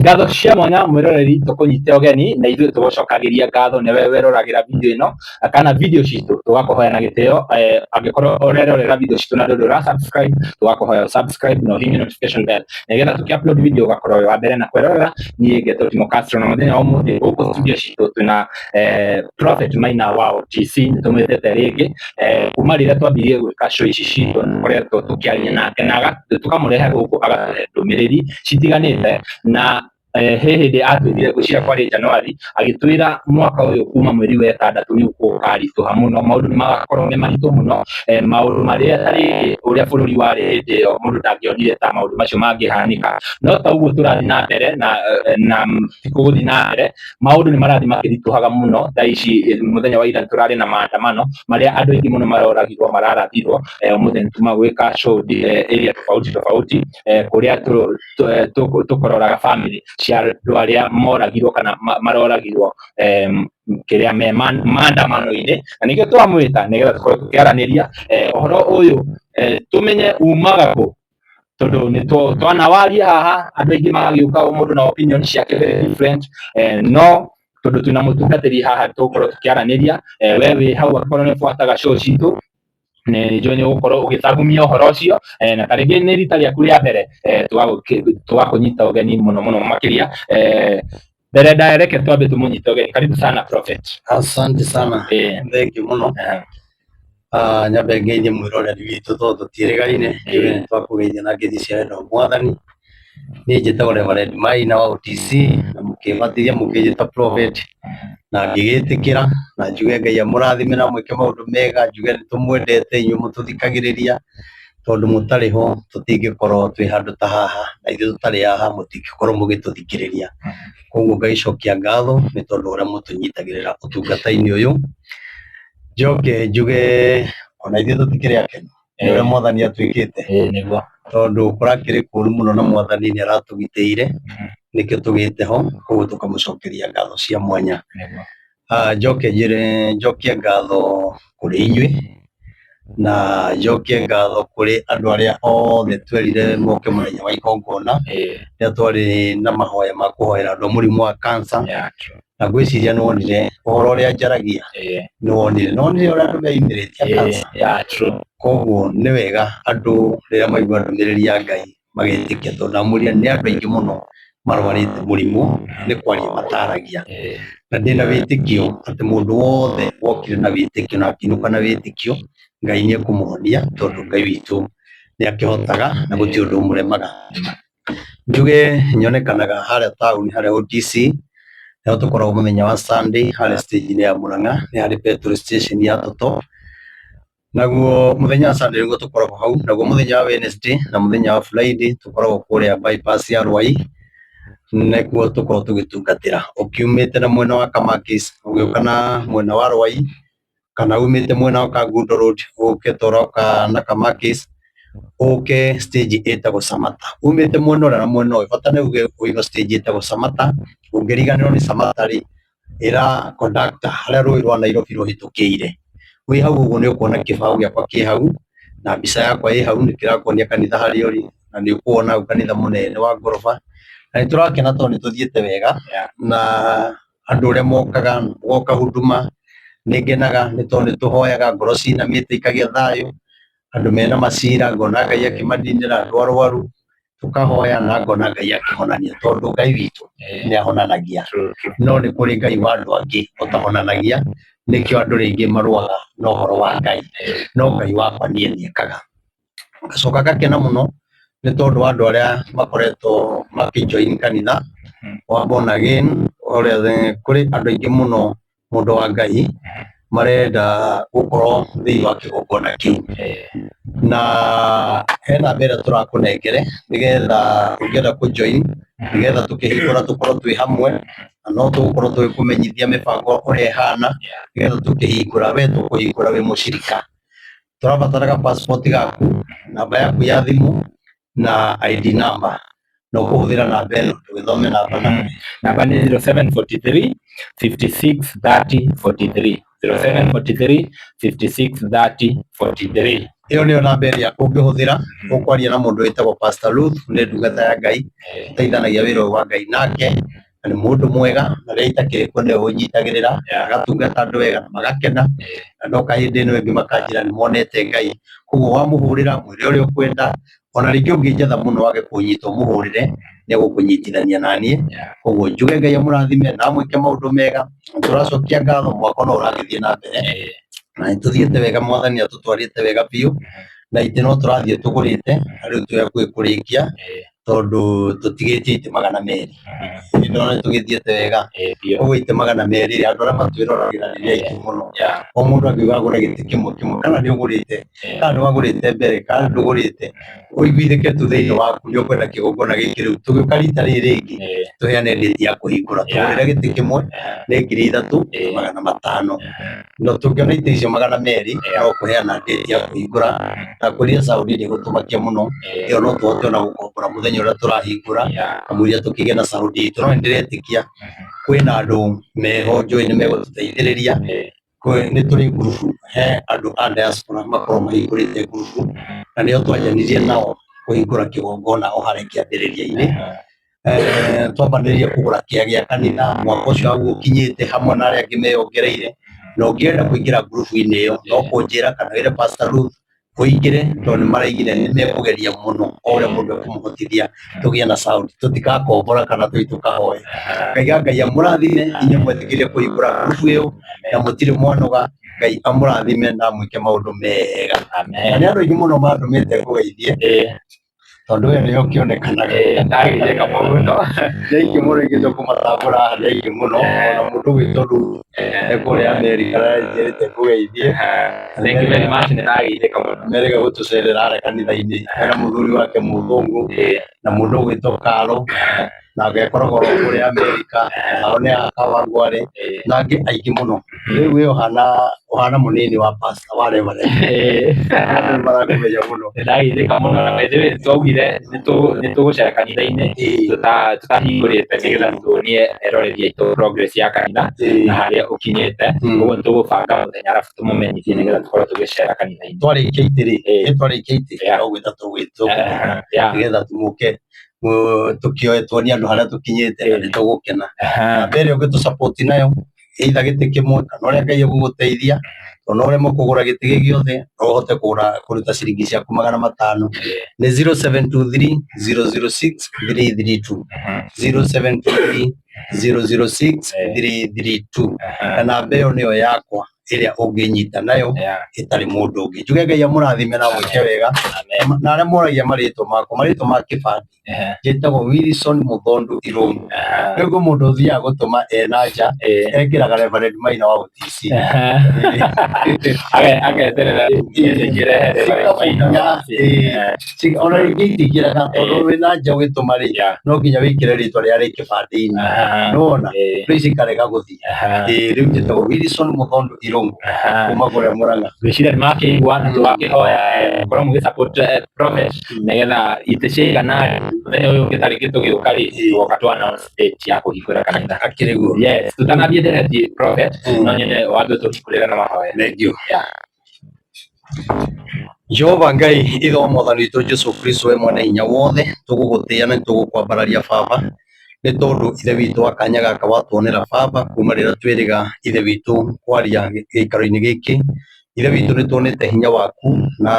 Ngatho cia mwanya mwiroreri tukunyite ũgeni na ithuĩ tũgũcokagĩria ngatho nĩwe weroragĩra video ĩno kana video citũ tũgakũhoya na gĩtĩo. Angĩkorwo ũrerorera video citũ na ndũrĩ ũra subscribe, tũgakũhoya subscribe na ũhihinye notification bell nĩgetha tũkĩ upload video ũgakorwo wĩ wa mbere na kwĩrorera. Niĩ ngetwo Timo Castro na mũthenya wa ũmũthĩ gũkũ studio citũ twĩna Prophet Maina wa OTC. Nĩ tũmwĩtĩte rĩngĩ kuma rĩrĩa twambirie gwĩka show ici citũ, nĩtũkoretwo tũkĩaria nake na tũkamũrehe gũkũ agatũhe ndũmĩrĩri citiganĩte. Na he hĩndĩ atwĩrire, ngwĩciria kwarĩ January, agĩtwĩra mwaka ũyũ kuma mweri wa ĩtandatũ nĩ ũkaritũha mũno, maũndũ nĩ magakorwo me maritũ mũno, maũndũ marĩa ta rĩngĩ ũrĩa bũrũri warĩ hĩndĩ ĩyo mũndũ ndangĩonire ta maũndũ macio mangĩhanĩka. No ta ũguo tũrathiĩ na mbere na gũthiĩ na mbere, maũndũ nĩ marathiĩ makĩritũhaga mũno. Thaa ici mũthenya wa ira tũrarĩ na maandamano marĩa andũ aingĩ mũno maroragirwo, mararathirwo. Ũmũthĩ nĩ tuma gwĩka show area tofauti tofauti, kũrĩa tũkũroraga family cia andũ arĩa moragirwo kana maroragirwo kĩrĩa me maandamano-inĩ, na nĩkĩo twamwĩta nĩgetha tũkorwo tũkĩaranĩria ũhoro ũyũ, tũmenye umaga kũ, tondũ nĩ twanawaria haha andũ aingĩ magagĩũka, o mũndũ na opinion ciake very different. No tondũ twĩna mũtungatĩri haha, tũgũkorwo tũkĩaranĩria. We wĩ hau, angĩkorwo nĩ ũbuataga show citũ, nĩ njũĩ nĩ ũgũkorwo ũgĩthagumia ũhoro ũcio. Na ta rĩngĩ nĩ rita rĩaku rĩa mbere, tũgakũnyita ũgeni mũno mũno makĩria. Mbere ndaya, reke twambe tũmũnyite ũgeni. Karibu sana, Prophet. Asante sana. Thank you mũno. Nyambe ngeithie mwĩroreri witũ tondũ tũtiĩrĩgaine. Njuge nĩ twakũgeithia na ngeithi cia wendo wa Mwathani. Niĩ njĩtagwo Reverend Maina wa OTC na mũkĩbatithia mũkĩnjĩta Prophet na ngĩgĩtĩkĩra, na njuge Ngai amũrathime na mwĩke maũndũ mega. Njuge nĩ tũmwendete inyuĩ mũtũthikagĩrĩria, tondũ mũtarĩ ho tũtingĩkorwo twĩ handũ ta haha, na ithuĩ tũtarĩ haha mũtingĩkorwo mũgĩtũthikĩrĩria. Koguo ngaicokia ngatho nĩ tondũ ũrĩa mũtũnyitagĩrĩra ũtungata-inĩ ũyũ. Njoke njuge ona ithuĩ tũtikĩrĩ akenu nĩ ũrĩa Mwathani atwĩkĩte, Nĩguo. tondũ kũrakĩrĩ kũru mũno na Mwathani nĩ aratũgitĩire, nĩkĩo tũgĩte ho, koguo tũkamũcokeria ngatho cia mwanya. Njoke njĩre njokie ngatho kũrĩ inyuĩ na njokie ngatho kũrĩ andũ arĩa othe twerire moke mũthenya wa igongona rĩrĩa twarĩ na mahoya ma kũhoera andũ a mũrimũ wa cancer. Yeah, true. Na ngwĩciria nĩ wonire ũhoro ũrĩa njaragia, nĩ wonire, nĩ wonire ũrĩa andũ meyumĩrĩtie a cancer. Yeah, true. Koguo nĩ wega andũ rĩrĩa maigua ndũmĩrĩri ya Ngai magetĩkia, tondũ ndamwĩrire nĩ andũ aingĩ mũno marwarĩte mũrimũ, nĩ kwaria mataragia. Na ndĩna wĩtĩkio atĩ mũndũ wothe wokire na wĩtĩkio na akĩinũka na wĩtĩkio, Ngai nĩ ekũmũhonia, tondũ Ngai witũ nĩ akĩhotaga na gũtirĩ ũndũ ũmũremaga. Njuge nyonekanaga harĩa taũni, harĩa OTC, nĩho tũkoragwo mũthenya wa Sunday, harĩa stage-inĩ ya Murang'a, nĩ harĩ petrol station ya Total. Naguo mũthenya wa Sunday nĩguo tũkoragwo hau, naguo mũthenya wa Wednesday na mũthenya wa Friday tũkoragwo kũrĩa bypass ya Ruai, nĩkuo tũkoragwo tũgĩtungatĩra. Ũkiumĩte na mwena wa Kamakis ũgĩũka na mwena wa Ruai, kana umĩte mwena wa Kangundo Road ũkĩte ũroka na Kamakis, ũke stage ĩtagwo Samata. Umĩte mwena ũrĩa na mwena ũyũ, bata nĩ uge ũima stage ĩtagwo Samata. Ũngĩriganĩrwo nĩ Samata rĩ, ĩra conductor harĩa rũĩ rwa Nairobi rũhĩtũkĩire. Wĩ hau ũguo nĩ ũkuona kĩbaũ gĩakwa kĩ hau na mbica yakwa ĩ hau, nĩ kĩrakuonia kanitha harĩa ũrĩ, na nĩ ũkuona hau kanitha mũnene wa ngoroba. Na nĩ tũrakena tondũ nĩ tũthiĩte wega na andũ ũrĩa mokaga goka huduma, nĩ ngenaga nĩ tondũ nĩ tũhoyaga ngoro cinamĩte ikagĩa thayũ, andũ mena macira ngona Ngai akĩmaninĩra, andũ arwaru tũkahoya na ngona Ngai akĩhonania, tondũ Ngai witũ nĩ ahonanagia. True, true. No nĩ kũrĩ Ngai wa andũ angĩ ũtahonanagia, nĩkĩo andũ rĩngĩ marũaga na ũhoro wa Ngai, no Ngai wakwa niĩ nĩekaga. Ngacoka ngakena mũno nĩ tondũ wa andũ arĩa makoretwo makĩ join kanitha wa born again, ũrĩa kũrĩ andũ aingĩ mũno, mũndũ wa Ngai, marenda gũkorwo thĩinĩ wa kĩgongona kĩu. Na hena namba ĩrĩa tũrakũnengere nĩgetha ũngĩenda kũ join, nĩgetha tũkĩhingũra tũkorwo twĩ hamwe, na no tũgũkorwo tũgĩkũmenyithia mĩbango ũrĩa ĩhana, nĩgetha tũkĩhingũra we tũkũhingũra wĩ mũcirika. Tũrabatara passport gaku, namba yaku ya thimũ na ID number, na ũkũhũthĩra namba ĩno. Tũgĩthome namba nawe. Namba nĩ 0743 56 30 43, 0743 56 30 43. Ĩyo nĩyo namba ĩrĩa ũngĩhũthĩra ũkwaria na mũndũ wĩtagwo Pastor Ruth, nĩ ndungata ya Ngai, ũteithanagia wĩra ũyũ wa Ngai nake, na nĩ mũndũ mwega, na rĩrĩa itakĩrĩ kuo nĩwe ũnyitagĩrĩra, agatungata andũ wega na magakena, na ndoka hĩndĩ ĩno ĩngĩ makanjĩra nĩ monete Ngai. Koguo wamũhũrĩra mwĩre ũrĩa ũkwenda, ona rĩngĩ ũngĩnjetha mũno wage kũnyita ũmũhũrĩre, nĩ egũkũnyitithania naniĩ. Koguo njuge Ngai amũrathime na amwĩke maũndũ mega, tũracokia ngatho mwaka no ũragĩthiĩ na mbere, na nĩ tũthiĩte wega, mwathani atũtwarĩte wega biũ, na itĩ no tũrathiĩ tũgũrĩte, na rĩu twĩ hakuhĩ kũrĩkia, tondũ tũtigĩtie itĩ 200. Nĩ ndĩrona nĩ tũgĩthiĩte wega. Koguo itĩ 200 rĩ, andũ arĩa matwĩroragĩra nĩ aingĩ mũno. O mũndũ angiuga agũre gĩtĩ kĩmwe kĩmwe, kana nĩ ũgũrĩte, kana nĩ wagũrĩte mbere, kana ndũgũrĩte, ũiguithĩke tu thĩinĩ waku nĩ ũkwenda kĩgongona gĩkĩ rĩu. Tũgĩũka rita rĩrĩ rĩngĩ, tũheane date ya kũhingũra. Tũgũrĩre gĩtĩ kĩmwe nĩ 3500. No tũngĩona itĩ icio 200, no kũheana date ya kũhingũra. Na kwĩrire sound ndĩgũtũmakia mũno, ĩyo no tũhote ona gũkombora mũthenya ũrĩa tũrahingũra, kamũira tũkĩgĩe na sound itũ. No nĩ ndĩretĩkia kwĩna andũ meho njũĩ nĩ megũtũteithĩrĩria. Nĩ tũrĩ ngurubu, he andũ a diaspora makoragwo mahingũrĩte ngurubu, na nĩo twanjanirie nao kũhingũra kĩgongona o harĩa kĩambĩrĩria-inĩ. Twambanĩrĩrie kũgũra kĩa gĩa kanitha mwaka ũcio hau ũkinyĩte hamwe na arĩa angĩ meyongereire. Na ũngĩenda kũingĩra ngurubu-inĩ ĩyo no kũnjĩra kana wĩre Pastor Ruth ũingĩre, tondũ nĩ maraigire nĩ mekũgeria mũno o ũrĩa mũndũ ekũmũhotithia tũgĩe na sound, tũtigakombora kana tũthiĩ tũkahoe. Ngaiga Ngai amũrathime inyuĩ mwetĩkĩrire kũhingũra ngurubu ĩyo na mũtirĩ mwanoga. Ngai amũrathime na amwĩke maũndũ mega. Na nĩ andũ aingĩ mũno mandũmĩte ngũgeithie, tondũ we nĩwe ũkĩonekanaga. Ndagĩtheka mũno. Nĩ aingĩ mũno ingĩtua kũmatambũra haha, nĩ aingĩ mũno. Ona mũndũ ũgwĩtwo Ruth e kũrĩa Amerika aranjĩrĩte ngũgeithie. Thank you very much, nĩ ndagĩtheka mũno. Merĩga gũtũcerera harĩa kanitha-inĩ ena mũthuri wake mũthũngũ na mũndũ ũgwĩtwo Karo nake akoragwo oro kũrĩa Amerika, nao nĩ a Kawangware na angĩ aingĩ mũno. Rĩu we ũhana mũnini wa pastor wa Reverend. Andũ nĩ marakũmenya mũno. Nĩ ndagĩtheka mũno, na by the way twaugire nĩ tũgũcera kanitha-inĩ tũtahingũrĩte nĩgetha tuonie eroreri aitũ progress ya kanitha na harĩa ũkinyĩte. Ũguo nĩ tũgũbanga mũthenya arabu tũmũmenyithie nĩgetha tũkorwo tũgĩcera kanitha-inĩ. Twarĩkia itĩ rĩ, nĩ twarĩkia itĩ, no gwĩta tũgwĩtwo nĩgetha tũmũke tũkĩoe tuonie andũ harĩa tũkinyĩte na nĩ tũgũkena. Namba ĩrĩa ũngĩtũ support nayo, either gĩtĩ kĩmwe kana ũrĩa Ngai egũgũteithia, tondũ no ũremwo kũgũra gĩtĩ gĩ gĩothe, no ũhote kũgũra kũruta ciringi ciaku 500. Nĩ 0723 006 332, 0723 006 332. Na namba ĩyo nĩyo yakwa ĩrĩa ũngĩnyita nayo ĩtarĩ mũndũ ũngĩ. Njuge Ngai amũrathime na amwĩke wega. Na arĩa moragia marĩtwa makwa, marĩtwa ma kĩbandĩ, njĩtagwo Wilson Mũthondu Irũngũ. Rĩu kwĩ mũndũ ũthiaga gũtũma e na nja, ekĩraga Reverend Maina wa OTC. Ageterera rĩu message ĩrehe Reverend Maina wa OTC. Ona rĩngĩ itingĩraga tondũ wĩ na nja ũgĩtũma rĩ, no nginya wĩkĩre rĩtwa rĩrĩa rĩ kĩbandĩ-inĩ. Nĩwona? Rĩu cikarega gũthiĩ. Rĩu njĩtagwo Wilson Mũthondu Irũngũ kuma kũrĩa Mũrang'a. Ngwĩciria nĩ makĩigua na tũgakĩhoya mũkorwo mũgĩ support prophet nĩgetha itĩ ciaigana mũthenya ũyũ ũngĩ tarĩngĩ tũgĩũka rĩ, tũgoka tũ announce date ya kũhingũra kanitha. Akĩrĩ guo. Yes, tũtanathiĩ ndereti prophet, no nyende wambe ũtũhingũrĩre na mahoya. Thank you. Yeah. Jehova Ngai ithe wa mwathani witũ Jesu Kristo, we mwene hinya wothe, tũgũgũtĩĩa na nĩtũgũkwambararia Baba, nĩ tondũ ithe witũ wa kanya gaka watuonera Baba kuma rĩrĩa twĩrĩga ithe witũ kwaria gĩikaro-inĩ gĩkĩ. Ithe witũ nĩ tuonete hinya waku na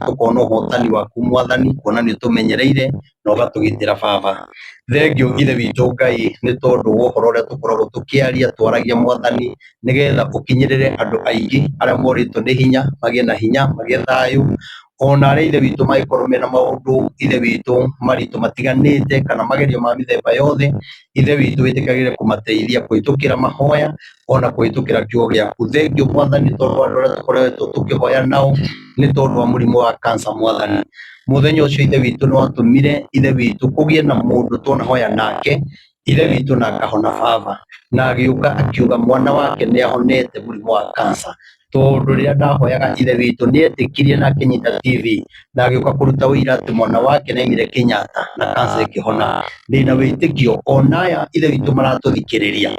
tũkona ũhotani waku mwathani, kuona nĩ ũtũmenyereire na ũgatũgitĩra Baba. Thengiũ ithe witũ Ngai nĩ tondũ wa ũhoro ũrĩa tũkoragwo tũkĩaria, twaragia mwathani, nĩgetha ũkinyĩrĩre andũ aingĩ arĩa morĩtwo nĩ hinya, magĩe na hinya, magĩe thayũ, ona arĩa ithe witũ mangĩkorwo mena maũndũ ithe witũ maritũ matiganĩte kana magerio ma mĩthemba yothe, ithe witũ wĩtĩkagĩre kũmateithia kũhĩtũkĩra mahoya ona kũhĩtũkĩra kiugo gĩaku. Thengiũ mwathani tondũ andũ arĩa tũkoretwo tũkĩhoya nao nĩ tondũ wa mũrimũ wa cancer mwathani. Mũthenya ũcio ithe witũ nĩ watũmire ithe witũ kũgĩe na mũndũ twanahoya nake ithe witũ na akahona Baba, na agĩũka akiuga mwana wake nĩ ahonete mũrimũ wa cancer, tondũ rĩrĩa ndahoyaga ithe witũ nĩ etĩkirie na akĩnyita TV na agĩũka kũruta ũira atĩ mwana wake nĩ aimire Kenyatta na cancer ĩkĩhona. Ndĩna wĩtĩkio ona aya ithe witũ maratũthikĩrĩria,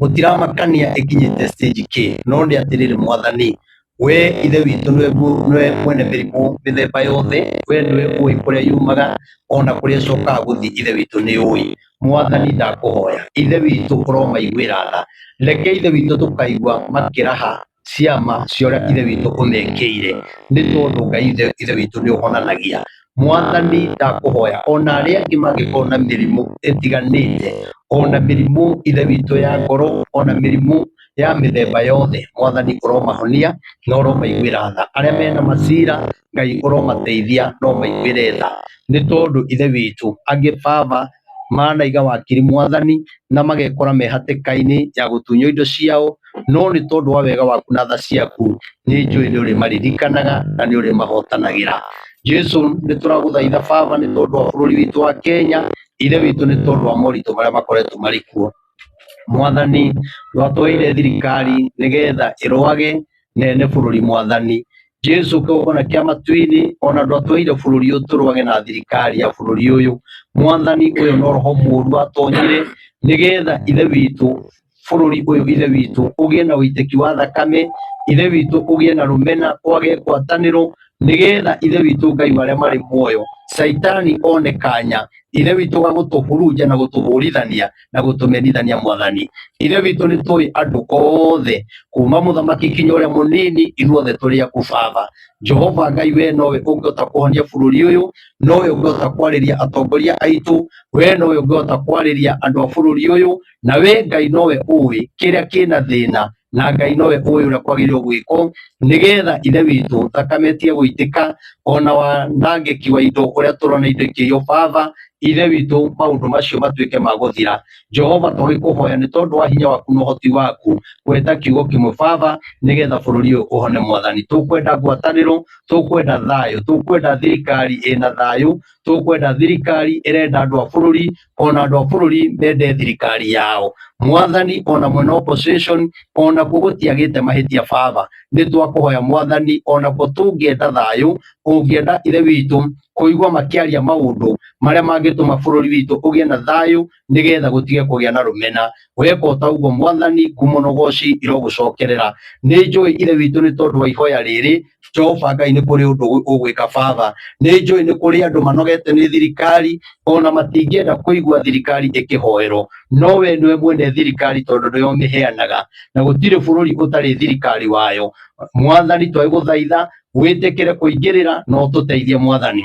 gũtiramakania ĩkinyĩte stage kĩ, no nĩ atĩrĩrĩ mwathani, We Ithe witũ nĩwe mwene mĩrimũ mĩthemba yothe, we nĩwe ũĩ kũrĩa yumaga ona kũrĩa ĩcokaga gũthiĩ, Ithe witũ nĩ ũĩ. Mwathani ndakũhoya, Ithe witũ ũromaiguĩra tha, reke Ithe witũ tũkaigua makĩraha ciama cia ũrĩa Ithe witũ ũmekĩire, nĩ tondũ Ngai Ithe witũ nĩ ũhonanagia. Mwathani ndakũhoya, ona arĩa angĩ mangĩkorwo na mĩrimũ ĩtiganĩte, ona mĩrimũ Ithe witũ ya ngoro, ona mĩrimũ ya mĩthemba yothe, Mwathani ũromahonia na ũromaiguĩra tha. Arĩa mena macira, Ngai ũromateithia na ũmaiguĩre tha, nĩ tondũ Ithe witũ angĩ baba manaiga wakiri Mwathani na magekora me hatĩka-inĩ ya gũtunywo indo ciao, no nĩ tondũ wa wega waku na tha ciaku, nĩ njũĩ nĩ ũrĩmaririkanaga na nĩ ũrĩmahotanagĩra. Jesu nĩ tũragũthaitha baba nĩ tondũ wa bũrũri witũ wa Kenya, Ithe witũ nĩ tondũ wa moritũ marĩa makoretwo marĩ kuo. Mwathani ndwatũheire thirikari nĩgetha ĩrũage na ene bũrũri Mwathani. Jesu kĩgongona kĩa matu-inĩ ona ndwatũheire bũrũri ũyũ tũrũage na thirikari ya bũrũri ũyũ. Mwathani ũyũ no roho mũũru watonyire nĩgetha Ithe witũ bũrũri ũyũ Ithe witũ ũgĩe na ũitĩki wa thakame, Ithe witũ ũgĩe na rũmena, kwage ngwatanĩro, nĩgetha Ithe witũ Ngai wa arĩa marĩ muoyo, Caitani one kanya, Ithe witũ ga gũtũhurunja na gũtũhũrithania na gũtũmenithania Mwathani. Ithe witũ nĩ tũĩ andũ othe kuma mũthamaki kinya ũrĩa mũnini, ithuothe tũrĩ aku Baba. Jehova Ngai, we nowe ũngĩhota kũhonia bũrũri ũyũ, nowe ũngĩhota kwarĩria atongoria aitũ, we nowe ũngĩhota kwarĩria andũ a bũrũri ũyũ, na we Ngai nowe ũĩ kĩrĩa kĩna thĩna, na Ngai nowe ũĩ ũrĩa kwagĩrĩirwo gwĩkwo, nĩgetha Ithe witũ thakame ĩtige gũitĩka, ona wanangĩki wa indo ũrĩa tũrona indo ikĩiywo Baba, Ithe witũ maũndũ macio matuĩke ma gũthira. Jehova twagĩkũhoya nĩ tondũ wa hinya waku na ũhoti waku, gweta kiugo kĩmwe Baba, nĩgetha bũrũri ũyũ ũhone Mwathani. Tũkwenda ngwatanĩro, tũkwenda thayũ, tũkwenda thirikari ĩna thayũ, tũkwenda thirikari ĩrenda andũ a bũrũri, ona andũ a bũrũri mende thirikari yao. Mwathani ona mwena opposition onakuo gũtiagĩte mahĩtia Baba, nĩ twakũhoya Mwathani onakuo tũngĩenda thayũ, ũngĩenda Ithe witũ kũigua makĩaria maũndũ marĩa mangĩtũma bũrũri witũ ũgĩe na thayũ nĩgetha gũtige kũgĩa na rũmena. Weka o ta ũguo Mwathani, ngumo na ũgoci irogũcokerera. Nĩ njũĩ Ithe witũ nĩ tondũ wa ihoya rĩrĩ, Jehova Ngai nĩ kũrĩ ũndũ ũgwĩka Baba. Nĩ njũĩ nĩ kũrĩ andũ manogete nĩ thirikari ona matingĩenda kũigua thirikari ĩkĩhoerwo, no we nĩwe mwene thirikari tondũ nĩwe ũmĩheanaga, na gũtirĩ bũrũri ũtarĩ thirikari wayo. Mwathani twagũthaitha wĩtĩkĩre kũingĩrĩra na ũtũteithie Mwathani,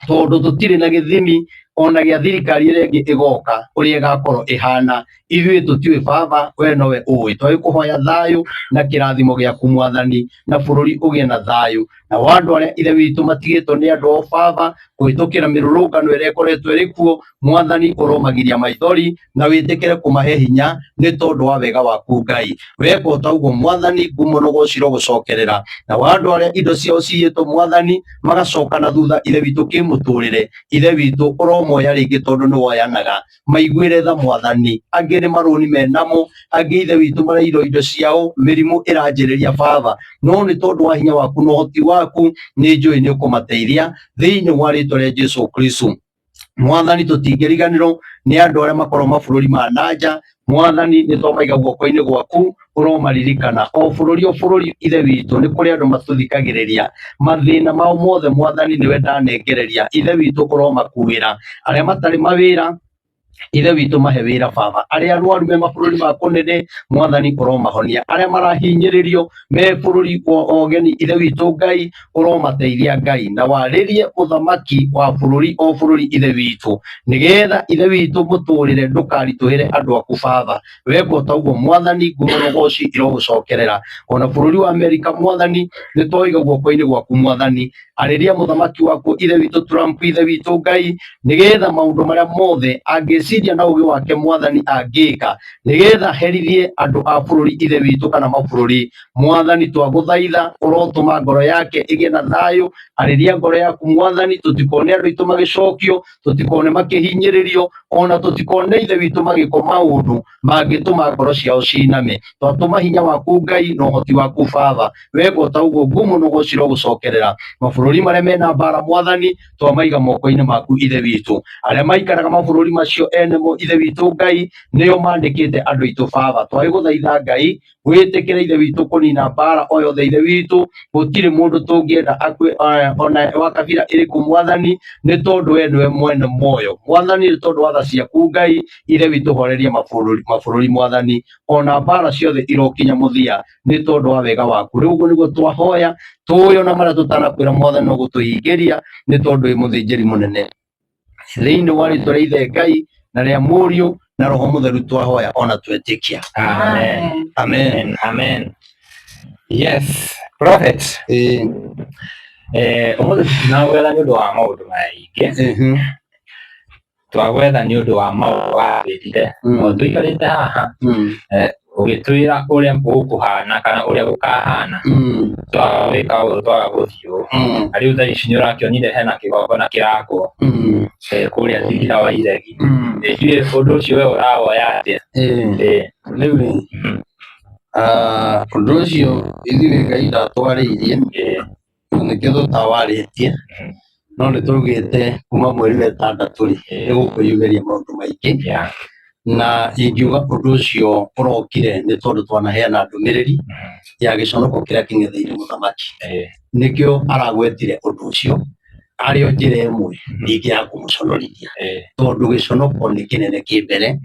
tondũ tũtirĩ na gĩthimi ona gĩa thirikari ĩrĩa ĩngĩ ĩgoka ũrĩa ĩgakorwo ĩhana. Ithuĩ tũtiũĩ Baba, we nowe ũĩ. Twagĩkũhoya thayũ na kĩrathimo gĩaku Mwathani, na bũrũri ũgĩe na thayũ. Nao andũ arĩa Ithe witũ matigĩtwo nĩ andũ ao Baba, kũhĩtũkĩra mĩrũrũngano ĩrĩa ĩkoretwo ĩrĩ kuo, Mwathani ũromagiria maithori na wĩtĩkĩre kũmahe hinya nĩ tondũ wa wega waku Ngai. Weka o ta ũguo Mwathani, ngumo na ũgoci irogũcokerera. Nao andũ arĩa indo ciao ciyĩtwo Mwathani, magacoka na thutha Ithe witũ kĩmũtũrĩre, Ithe witũ ũromoya rĩngĩ tondũ nĩ woyanaga. Maiguĩre tha Mwathani, angĩ nĩ marũni menamo, angĩ Ithe witũ marairwo indo ciao, mĩrimũ ĩranjĩrĩria Baba, no nĩ tondũ wa hinya waku na ũhoti waku nĩ njũĩ nĩ ũkũmateithia thĩinĩ wa rĩtwa rĩa Jesu Kristo. Mwathani tũtingĩriganĩrwo nĩ andũ arĩa makoragwo mabũrũri ma nanja, Mwathani nĩ twamaiga guoko-inĩ gwaku, ũromaririkana. O bũrũri o bũrũri Ithe witũ nĩ kũrĩ andũ matũthikagĩrĩria, mathĩna mao mothe Mwathani nĩwe ndanengereria, Ithe witũ ũromakuĩra. Arĩa matarĩ mawĩra Ithe witũ mahe wĩra Baba, arĩa arwaru me mabũrũri ma kũnene Mwathani ũromahonia, arĩa marahinyĩrĩrio me bũrũri wa ũgeni Ithe witũ Ngai ũromateithia Ngai, na warĩrie mũthamaki wa bũrũri o bũrũri Ithe witũ, nĩgetha Ithe witũ mũtũrĩre ndũkaritũhĩre andũ aku Baba. Weka o ta ũguo Mwathani, ngumo na ũgoci irogũcokerera. Ona bũrũri wa Amerika Mwathani nĩ twawiga guoko-inĩ gwaku Mwathani, arĩria mũthamaki waku Ithe witũ Trump Ithe witũ Ngai, nĩgetha maũndũ marĩa mothe angĩciria na ũgĩ wake Mwathani angĩka, nĩgetha herithie andũ a bũrũri Ithe witũ kana mabũrũri. Mwathani twagũthaitha ũrotũma ngoro yake ĩgĩe na thayũ, arĩria ngoro yaku Mwathani, tũtikone andũ aitũ magĩcokio, tũtikone makĩhinyĩrĩrio, ona tũtikone Ithe witũ magĩkwo maũndũ mangĩtũma ngoro ciao ciname. Twatũma hinya waku Ngai na ũhoti waku Baba, weka o ta ũguo ngumo na ũgoci irogũcokerera. Mabũrũri marĩa mena mbara Mwathani twamaiga moko-inĩ maku Ithe witũ, arĩa maikaraga mabũrũri macio ene mo Ithe witũ Ngai nĩo mandĩkĩte andũ aitũ baba. Twagĩgũthaitha Ngai wĩtĩkĩre Ithe witũ kũnina mbara o yothe Ithe witũ, gũtirĩ mũndũ tũngĩenda akue ona wa kabira ĩrĩkũ Mwathani, nĩ tondũ we nĩwe mwene muoyo Mwathani, nĩ tondũ wa tha ciaku Ngai Ithe witũ, horeria mabũrũri mabũrũri Mwathani, ona mbara ciothe irokinya mũthia nĩ tondũ wa wega waku. Rĩu ũguo nĩguo twahoya tũĩ ona marĩa tũtanakwĩra Mwathani no gũtũhingĩria, nĩ tondũ wĩ mũthĩnjĩri mũnene. Thĩinĩ wa rĩtwa rĩa Ithe Ngai na rĩa Mũriũ na Roho Mũtheru twahoya ona twetĩkia. Amen. Amen. Amen. Yes, prophet. Ũmũthĩ tũtinagwetha nĩ ũndũ wa maũndũ maingĩ. Twagwetha nĩ ũndũ wa maũndũ watwĩrire. O tũikarĩte haha ũgĩtwĩra ũrĩa gũkũhana kana ũrĩa gũkahana. Twaga gwĩka ũũ twaga gũthiĩ ũũ. Na rĩu thaa ici nĩ ũrakĩonire hena kĩgongona kĩrakwo kũrĩa Thingira wa Iregi. Ndiũĩ ũndũ ũcio we ũrawoya atĩa? Rĩu rĩ, ũndũ ũcio ithuĩ Ngai ndatwarĩirie na nĩkĩo tũtawarĩtie, no nĩ twaugĩte kuma mweri wa ĩtandatũ rĩ, nĩ gũkwĩyumĩria maũndũ maingĩ, na ingiuga ũndũ ũcio ũrokire nĩ tondũ twanaheana ndũmĩrĩri ya gĩconoko kĩrĩa kĩng'etheire mũthamaki, nĩkĩo aragwetire ũndũ ũcio arĩ o njĩra ĩmwe ningĩ ya kũmũconorithia, tondũ gĩconoko nĩ kĩnene kĩ mbere,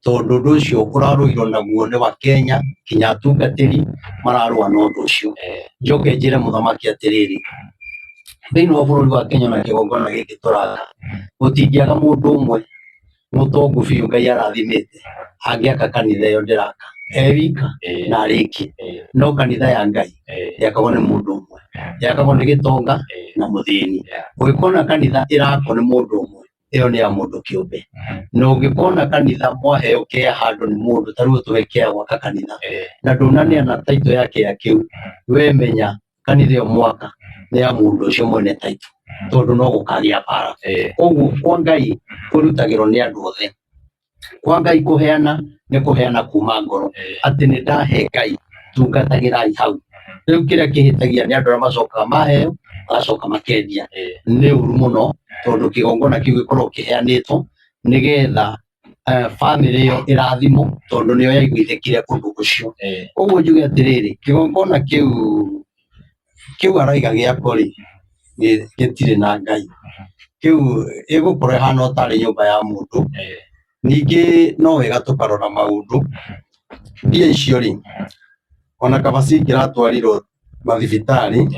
tondũ ũndũ ũcio ũrarũirwo naguo nĩ wa Kenya nginya atungatĩri mararũa na ũndũ ũcio. Njoke njĩre mũthamaki atĩrĩrĩ, thĩinĩ wa bũrũri wa Kenya na kĩgongona gĩkĩ tũraka, gũtingĩaga mũndũ ũmwe mũtongu biũ Ngai arathimĩte angĩaka kanitha ĩyo ndĩraka e wika na arĩkie. No kanitha ya Ngai yakagwo nĩ mũndũ ũmwe, yakagwo nĩ gĩtonga na mũthĩni. Ũngĩkona kanitha ĩrakwo nĩ mũndũ ũmwe, ĩyo nĩ ya mũndũ kĩũmbe. Na ũngĩkona kanitha mwaheo kĩa handũ nĩ mũndũ, ta rĩu tũhe kĩa gwaka kanitha, na ndũnaneana title ya kĩa kĩu, we menya kanitha ĩyo mwaka nĩ ya mũndũ ũcio mwene title, tondũ no gũkagĩa mbara. Koguo kwa Ngai kũrutagĩrwo nĩ andũ othe. Kwa Ngai kũheana nĩ kũheana kuma ngoro, atĩ nĩ ndahe Ngai, tungatagĩrai hau. Rĩu kĩrĩa kĩhĩtagia nĩ andũ arĩa macokaga maheo magacoka makendia. Nĩ ũru mũno tondũ kĩgongona kĩu gĩkoragwo kĩheanĩtwo nĩgetha bamĩrĩ ĩyo ĩrathimwo tondũ nĩo yaiguithĩkire ũndũ ũcio. Ũguo njuge atĩrĩrĩ, kĩgongona kĩu kĩu araiga gĩakwo rĩ, gĩtirĩ na Ngai. Kĩu ĩgũkorwo ĩhana o tarĩ nyũmba ya mũndũ. Ningĩ no wega tũkarora maũndũ, mbia icio rĩ, ona kaba cingĩratwarirwo mathibitarĩ,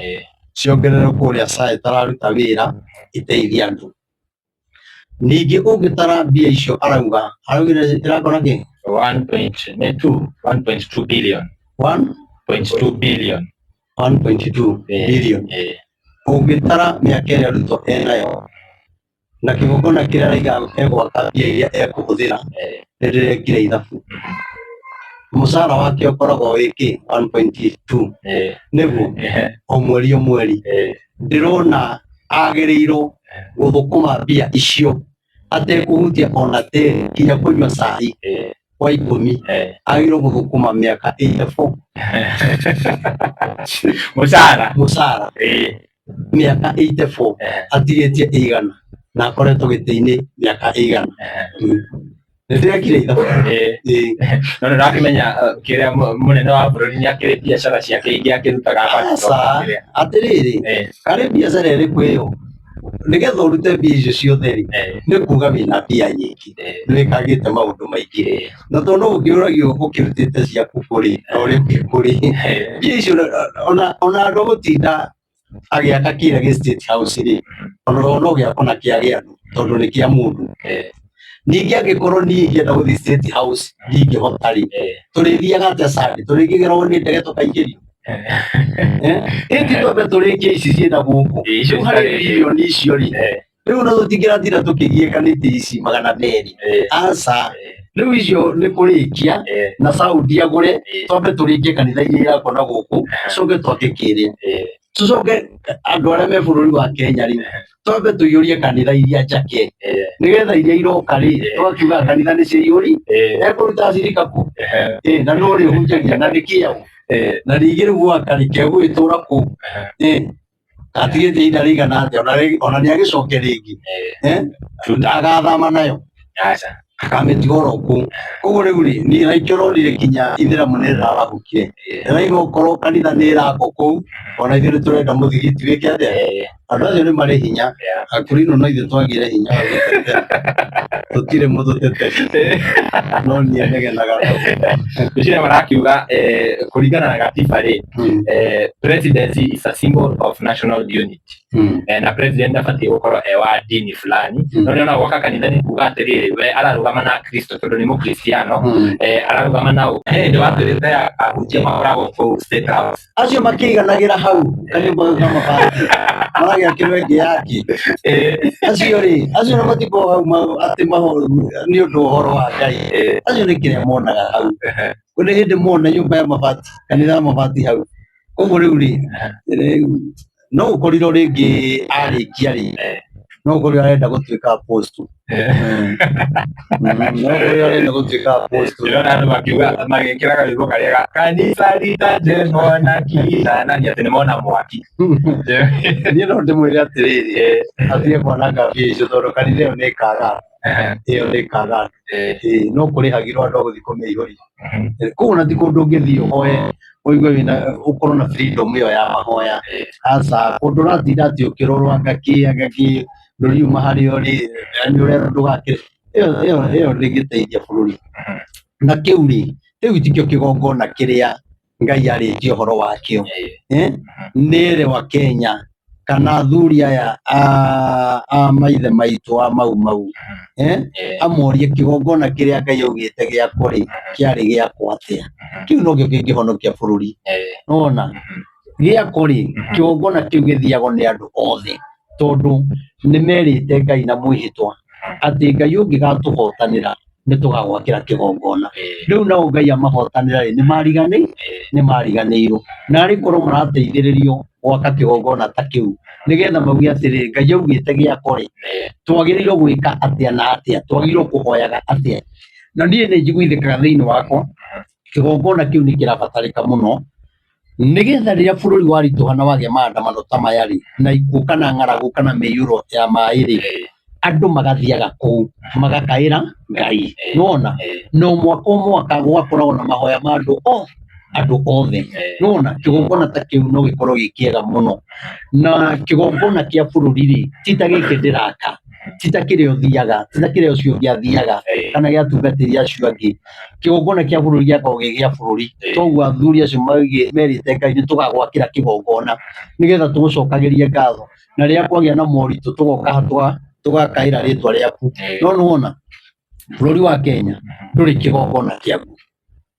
ciongererwo kũrĩa SHA ĩtararuta wĩra, iteithie andũ. Ningĩ ũngĩtara mbia icio arauga, araugire ĩrakora kĩ? 1.2 billion. 1.2 billion. 1.2 billion. Ũngĩtara mĩaka ĩrĩa Ruto enayo na kĩgongona kĩrĩa araiga egwaka mbia iria ekũhũthĩra, nĩ ndĩrekire ithabu. Mũcara wake ũkoragwo wĩ kĩ? 1.2 nĩguo o mweri o mweri. Ndĩrona agĩrĩirwo gũthũkũma mbia icio atekũhutia ona tĩri nginya kũnyua cai wa ikũmi, agĩrĩirwo gũthũkũma mĩaka 84. Mũcara. Mũcara mĩaka 84 atigĩtie ĩigana na akoretwo gĩtĩ-inĩ mĩaka ĩigana. Nĩ ndĩrekire ithabu. No nĩ ũrakĩmenya kĩrĩa mũnene wa bũrũri nĩ akĩrĩ biacara ciake ingĩ akĩrutaga. Aca, atĩrĩrĩ, karĩ biacara ĩrĩkũ ĩyo? Nĩgetha ũrute mbia icio ciothe rĩ, nĩ kuga wĩna mbia nyingĩ, nĩ wĩkagĩte maũndũ maingĩ. Na tondũ no ũkĩũragio ũkĩrutĩte ciaku kũ rĩ, na ũrĩa ũngĩ kũ rĩ, mbia icio ona andũ a gũtinda agĩaka kĩrĩa gĩ State House rĩ, ona no gĩakwo na kĩage andũ tondũ nĩ kĩa mũndũ. Ningĩ angĩkorwo niĩ ingĩenda gũthiĩ State House ndingĩhota rĩ, tũrĩthiaga atĩa Sunday? Tũrĩkĩgeragwo nĩ ndege tũkaingĩrio? Ĩndĩ twambe tũrĩkie ici ciĩna gũkũ. Icio Rĩu harĩ citarĩ- birioni icio rĩ, rĩu no tũtingĩratinda tũkĩgiĩka nĩ itĩ ici 200. Aca, rĩu icio nĩ kũrĩkia na Saudi agũre, twambe tũrĩkie kanitha iria irakwo na gũkũ, tũcoke twake kĩrĩa. Tũcoke andũ arĩa me bũrũri wa Kenya rĩ, twambe tũiyũrie kanitha iria njake, nĩgetha iria iroka rĩ, tũgakiuga kanitha nĩ ciaiyũri, ekũruta acirika kũ? Na nũ ũrĩhunjagia na nĩ kĩaũ? Na ningĩ rĩu gwaka rĩ, kegũgĩtũra kũ? Atigĩte ihinda rĩigana atĩa? Ona nĩ agĩcoke rĩngĩ? Agathama nayo? Aca. Akamĩtiga oro kũu. Koguo rĩu rĩ, niĩ na ikĩo ũronire kinya ithĩramu nĩ rĩrarahũkire. Rĩraigua okorwo kanitha nĩ ĩrakwo kũu, ona ithuĩ nĩ tũrenda mũthigiti wĩke atĩa? Andũ acio nĩ marĩ hinya. Akũrinũ no ithuĩ twagĩire hinya wa gwĩtetera. Tũtirĩ mũtũteteri. No niĩ negenaga nao. Ngwĩciria marakiuga kũringana na gatiba rĩ, presidency is a symbol of national unity. Na president abatiĩ gũkorwo e wa dini fulani. No nĩona gwaka kanitha nĩ kuga atĩrĩrĩ, we ararũgama na Kristo tondũ nĩ mũkristiano, ararũgama na ũ. He hĩndĩ watwĩrĩte ahunjia makoragwo kũu State House. Acio makĩiganagĩra hau kanyũmba kau ka mabati maragĩakĩrwo ĩngĩ yake. Acio rĩ, acio nĩ matikoragwo hau atĩ nĩ ũndũ ũhoro wa Ngai. Acio nĩ kĩrĩa monaga hau. Kũrĩ hĩndĩ mona nyũmba ya mabati, kanitha wa mabati hau. Koguo rĩu rĩ, rĩu no ũkorirwo rĩngĩ arĩkia rĩ, no ũkorirwo arenda gũtuĩka apostle. No ũkorirwo arenda gũtuĩka apostle. Ndĩrona andũ makiuga magĩkĩra karwĩmbo karĩa ga kanitha litajengwa na kina nani, atĩ nĩmona mwaki. Niĩ no ndĩmwĩre atĩrĩrĩ, atige kwananga mbia icio tondũ kanitha ĩyo nĩ ĩkaga, ĩyo nĩ ĩkaga. Ĩĩ, no kũrĩhagĩrwo andũ a gũthiĩ kũmĩihũria. Koguo ona ti kũndũ ũngĩthiĩ ũhoye ũigue wĩna ũkorwo na freedom ĩyo ya mahoya. Aca, kũndũ ũratinda atĩ ũkĩrorwo anga kĩ anga kĩ, ndũriuma harĩa ũrĩ, nĩ ũrerwo ndũgakĩre. Ĩyo ndĩngĩteithia bũrũri. Na kĩu rĩ, kĩu tikĩo kĩgongona kĩrĩa Ngai arĩtie ũhoro wakĩo. Nĩ ere wa Kenya kana athuri aya a maithe maitũ a Mau Mau, amorie kĩgongona kĩrĩa Ngai augĩte gĩakwo rĩ, kĩarĩ gĩakwo atĩa? Kĩu nokĩo kĩngĩhonokia bũrũri. Nĩwona? Gĩakwo rĩ, kĩgongona kĩu gĩthiagwo nĩ andũ othe tondũ nĩ merĩte Ngai na mwĩhĩtwa atĩ Ngai ũngĩgatũhotanĩra nĩ tũgagwakĩra kĩgongona. Rĩu nao Ngai amahotanĩra rĩ, nĩ mariganĩirwo. Na arĩ korwo marateithĩrĩrio gwaka kĩgongona ta kĩu nĩgetha mauge atĩrĩrĩ, Ngai augĩte gĩakwo rĩ, twagĩrĩirwo gwĩka atĩa na atĩa, twagĩrĩirwo kũhoyaga atĩa. Na niĩ nĩ njiguithĩkaga thĩinĩ wakwa kĩgongona kĩu nĩ kĩrabatarĩka mũno nĩgetha rĩrĩa bũrũri waritũha na wagĩa maandamano ta maya rĩ, na ikuũ kana ng'aragu kana mĩiyũro ya maĩ rĩ, andũ magathiaga kũu magakaĩra Ngai. Nĩwona? No mwaka o mwaka gũgakoragwo na mahoya ma andũ othe, andũ othe. Nĩwona? Kĩgongona ta kĩu no gĩkorwo gĩ kĩega mũno. Na kĩgongona kĩa bũrũri rĩ, ti ta gĩkĩ ndĩraka, ti ta kĩrĩa ũthiaga, ti ta kĩrĩa ũcio ũngĩ athiaga, kana gĩa atungatĩri acio angĩ. Kĩgongona kĩa bũrũri gĩakoragwo gĩ gĩa bũrũri. Toguo athuri acio merĩte Ngai nĩ tũgagwakĩra kĩgongona nĩgetha tũgũcokagĩrie ngatho. Na rĩrĩa kwagĩa na moritũ tũgoka haha tũgakaĩra rĩtwa rĩaku. No nĩwona bũrũri wa Kenya ndũrĩ kĩgongona kĩaguo.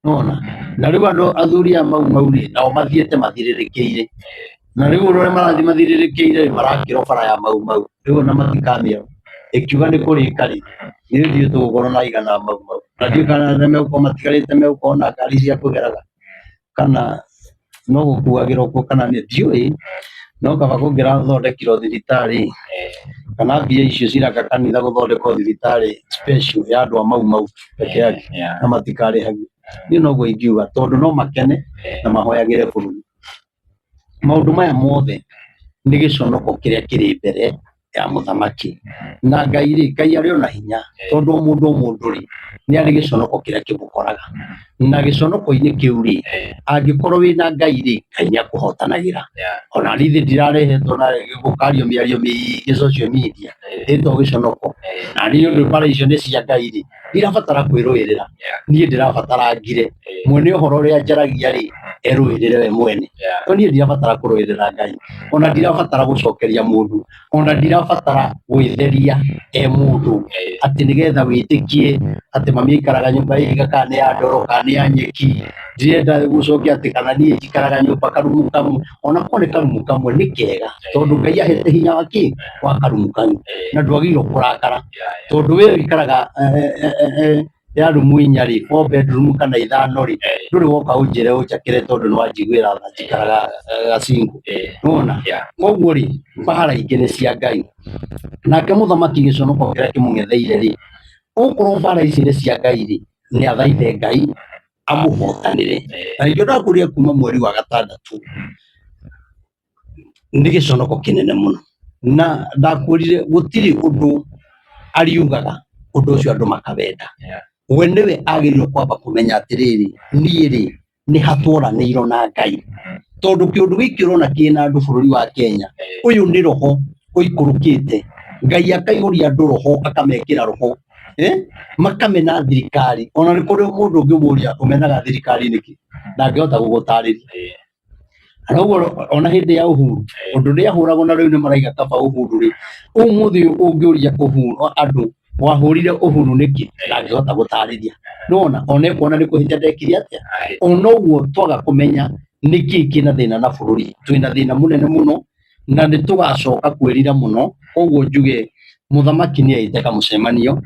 Nĩwona? Na rĩu andũ athuri a Mau Mau rĩ, nao mathiĩte mathirĩrĩkĩire. Na rĩu ũrĩa marathiĩ mathirĩrĩkĩire rĩ, marakĩrwo bara ya Mau Mau. Rĩu ona matikamĩona. Ĩkiuga nĩ kũrĩka rĩ, nĩ ithuĩ tũgũkorwo na aigana a Mau Mau. Na ndiũĩ kana arĩa megũkorwo matigarĩte megũkorwo na ngari cia kũgeraga kana no gũkuagĩrwo kuo kana nĩ ndiũĩ, no kaba kũngĩrathondekirwo thibitarĩ kana mbia icio ciraka kanitha gũthondekwo thibitarĩ special ya andũ a Mau Mau peke yake na matikarĩhagio. Niĩ noguo ingiuga tondũ no makene na mahoyagĩre bũrũri. Maũndũ maya mothe nĩ gĩconoko kĩrĩa kĩrĩ mbere ya mũthamaki. Na Ngai rĩ, Ngai arĩ ona hinya tondũ o mũndũ o mũndũ rĩ, nĩ arĩ gĩconoko kĩrĩa kĩmũkoraga. Na gĩconoko-inĩ kĩu rĩ, angĩkorwo wĩna Ngai rĩ, Ngai nĩ akũhotanagĩra. Ona niĩ ndirarehetwo na gũkario mĩario mĩingĩ social media ĩtwo gĩconoko. Na niĩ ũndũ mbara icio nĩ cia Ngai rĩ, ndirabatara kwĩrũĩrĩra. Niĩ ndĩrabatara ngire. Mwene ũhoro ũrĩa njaragia rĩ, erũĩrĩre we mwene. No niĩ ndirabatara kũrũĩrĩra Ngai. Ona ndirabatara gũcokeria mũndũ. Ona ndirabatara gwĩtheria e mũndũ atĩ nĩgetha wĩtĩkie atĩ mami aikaraga nyũmba ya ihiga kana nĩ ya ndoro kana nĩ ya nyeki. Ndirenda gũcokia atĩ kana niĩ njikaraga nyũmba karumu kamwe. Ona korwo nĩ karumu kamwe nĩ kega tondũ Ngai ahete hinya wa kĩ? Wa karumu kau. Na ndwagĩrĩirwo kũrakara tondũ we ũikaraga ya rumu inya rĩ, four bedroom kana ithano rĩ, ndũrĩ woka ũnjĩre ũnjakĩre tondũ nĩ wanjiguĩra tha njikaraga gacingo. Nĩwona? Koguo rĩ, mbara ingĩ nĩ cia Ngai. Nake mũthamaki gĩconoko kĩrĩa kĩmũng'etheire rĩ, okorwo mbara ici nĩ cia Ngai rĩ, nĩ athaithe Ngai amũhotanĩre. Na nĩkĩo ndakwĩrire kuma mweri wa gatandatũ nĩ gĩconoko kĩnene mũno. Na ndakwĩrire gũtirĩ ũndũ ariugaga. Ũndũ ũcio andũ makawenda. We nĩwe agĩrĩirwo kwamba kũmenya atĩrĩrĩ, niĩ rĩ, nĩ hatworanĩirwo na Ngai. Tondũ kĩũndũ gĩkĩ ũrona kĩna andũ bũrũri wa Kenya, ũyũ nĩ roho ũikũrũkĩte. Ngai akaihũria andũ roho, akamekĩra roho. Makamena thirikari. Ona nĩ kũrĩ mũndũ ũngĩmũria ũmenaga thirikari nĩkĩ, ndangĩhota gũgũtarĩria. Na ũguo ona hĩndĩ ya Uhuru, ũndũ ũrĩa ahũragwo na rĩu nĩ maraiga kaba Uhuru rĩ, ũmũthĩ ũyũ ũngĩũria Uhuru andũ wahũrire Uhuru nĩkĩ, ndangĩhota gũtarĩria. Nĩwona ona ekuona nĩ kũhĩtia ndekire atĩa. Ona ũguo twaga kũmenya nĩkĩ kĩna thĩna na bũrũri, twĩna thĩna mũnene mũno na nĩ tũgacoka kwĩrira mũno. Koguo njuge mũthamaki nĩ eĩte kamũcemanio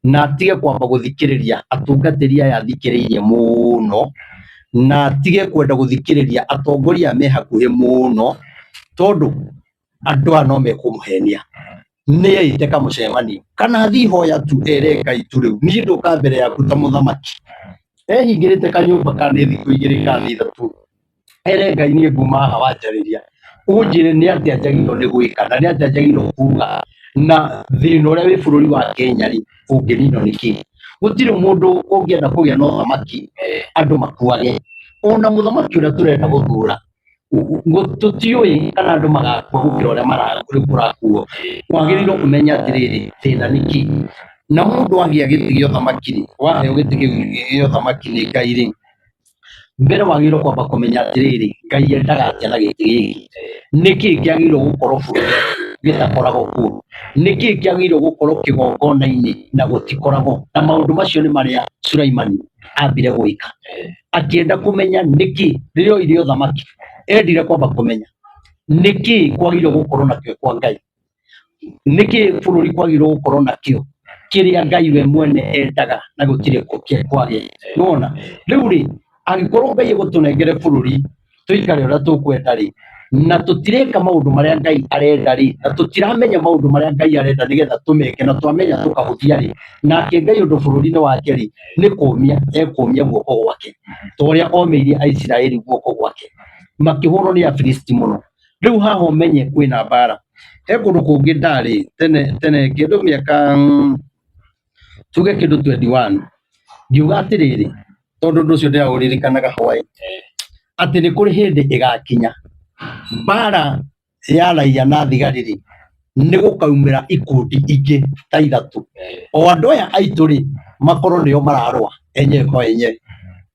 na atige kwamba gũthikĩrĩria atungatĩri aya athikĩrĩirie mũno, na atige kwenda gũthikĩrĩria atongoria aya me hakuhĩ mũno, tondũ andũ aya no mekũmũhenia. Nĩ eĩte kamũcemanio kana athiĩ ihoya tu ere Ngai tu rĩu niĩ ndoka mbere yaku ta mũthamaki. Ehingĩrĩte kanyũmba kana nĩ thikũ 2 kana nĩ 3 ere Ngai niĩ nguma haha wanjarĩria ũnjĩre nĩ atĩa njagĩrĩirwo nĩ gwĩka na nĩ atĩa njagĩrĩirwo kuga na thĩna ũrĩa wĩ bũrũri wa Kenya rĩ ũngĩninwo nĩ kĩ. Gũtirĩ mũndũ ũngĩenda kũgĩa na ũthamaki andũ makuage. Ona mũthamaki ũrĩa tũrenda gũthura tũtiũĩ kana andũ magakua gũkĩra ũrĩa kũrakuo. Wagĩrĩirwo ũmenye atĩrĩrĩ, thĩna nĩ kĩ. Na mũndũ agĩa gĩtĩ gĩa ũthamaki rĩ, waheo gĩtĩ kĩu gĩa ũthamaki nĩ Ngai rĩ, mbere wagĩrĩirwo kwamba kũmenya atĩrĩrĩ, Ngai endaga atĩa na gĩtĩ gĩkĩ. Nĩkĩ kĩagĩrĩirwo gũkorwo bũrũri gĩtakoragwo kuo. Nĩkĩ kĩagĩrĩirwo gũkorwo kĩgongona-inĩ na gũtikoragwo. Na maũndũ macio nĩ marĩa Sulaimani ambire gwĩka. Akĩenda kũmenya nĩkĩ rĩrĩa oire ũthamaki, endire kwamba kũmenya nĩkĩ kwagĩrĩirwo gũkorwo nakĩo kwa Ngai. Nĩkĩ bũrũri kwagĩrĩirwo gũkorwo nakĩo kĩrĩa Ngai we mwene endaga na gũtirĩ kwage. Nĩwona? Rĩu rĩ, angĩkorwo Ngai egũtũnengere bũrũri tũikare ũrĩa tũkwenda rĩ, na tũtireka maũndũ marĩa Ngai arenda rĩ, na tũtiramenya maũndũ marĩa Ngai arenda nĩgetha tũmeke, na twamenya tũkahũthia rĩ, nake Ngai ũndũ bũrũri-inĩ wake rĩ, nĩ kũmia ekũmia guoko gwake, ta ũrĩa omĩirie Aisiraeli guoko gwake, makĩhũrwo nĩ Afilisti mũno. Rĩu haha ũmenye kwĩna mbara. He kũndũ kũngĩ ndarĩ tene tene kĩndũ mĩaka tuge kĩndũ 21 ngiuga atĩrĩrĩ, tondũ ũndũ ũcio ndĩraũririkanaga hwaĩ, atĩ nĩ kũrĩ hĩndĩ ĩgakinya mbara ya raia na thigari rĩ, nĩ gũkaumĩra ikundi ingĩ ta ithatũ. O andũ aya aitũ rĩ, makorwo nĩo mararũa enyewe kwa enyewe.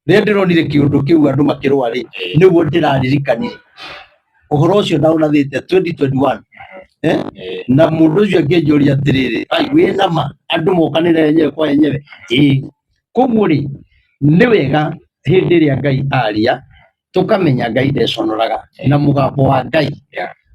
Rĩrĩa ndĩronire kĩũndũ kĩu andũ makĩrũa rĩ, nĩguo ndĩraririkanire ũhoro ũcio ndaũrathĩte 2021. Na mũndũ ũcio akĩnjũria atĩrĩrĩ, ai wĩna ma andũ mokanĩre enyewe kwa enyewe? Ĩĩ. Koguo rĩ, nĩ wega hĩndĩ ĩrĩa Ngai aria tũkamenya Ngai ndeconoraga na mũgambo wa Ngai.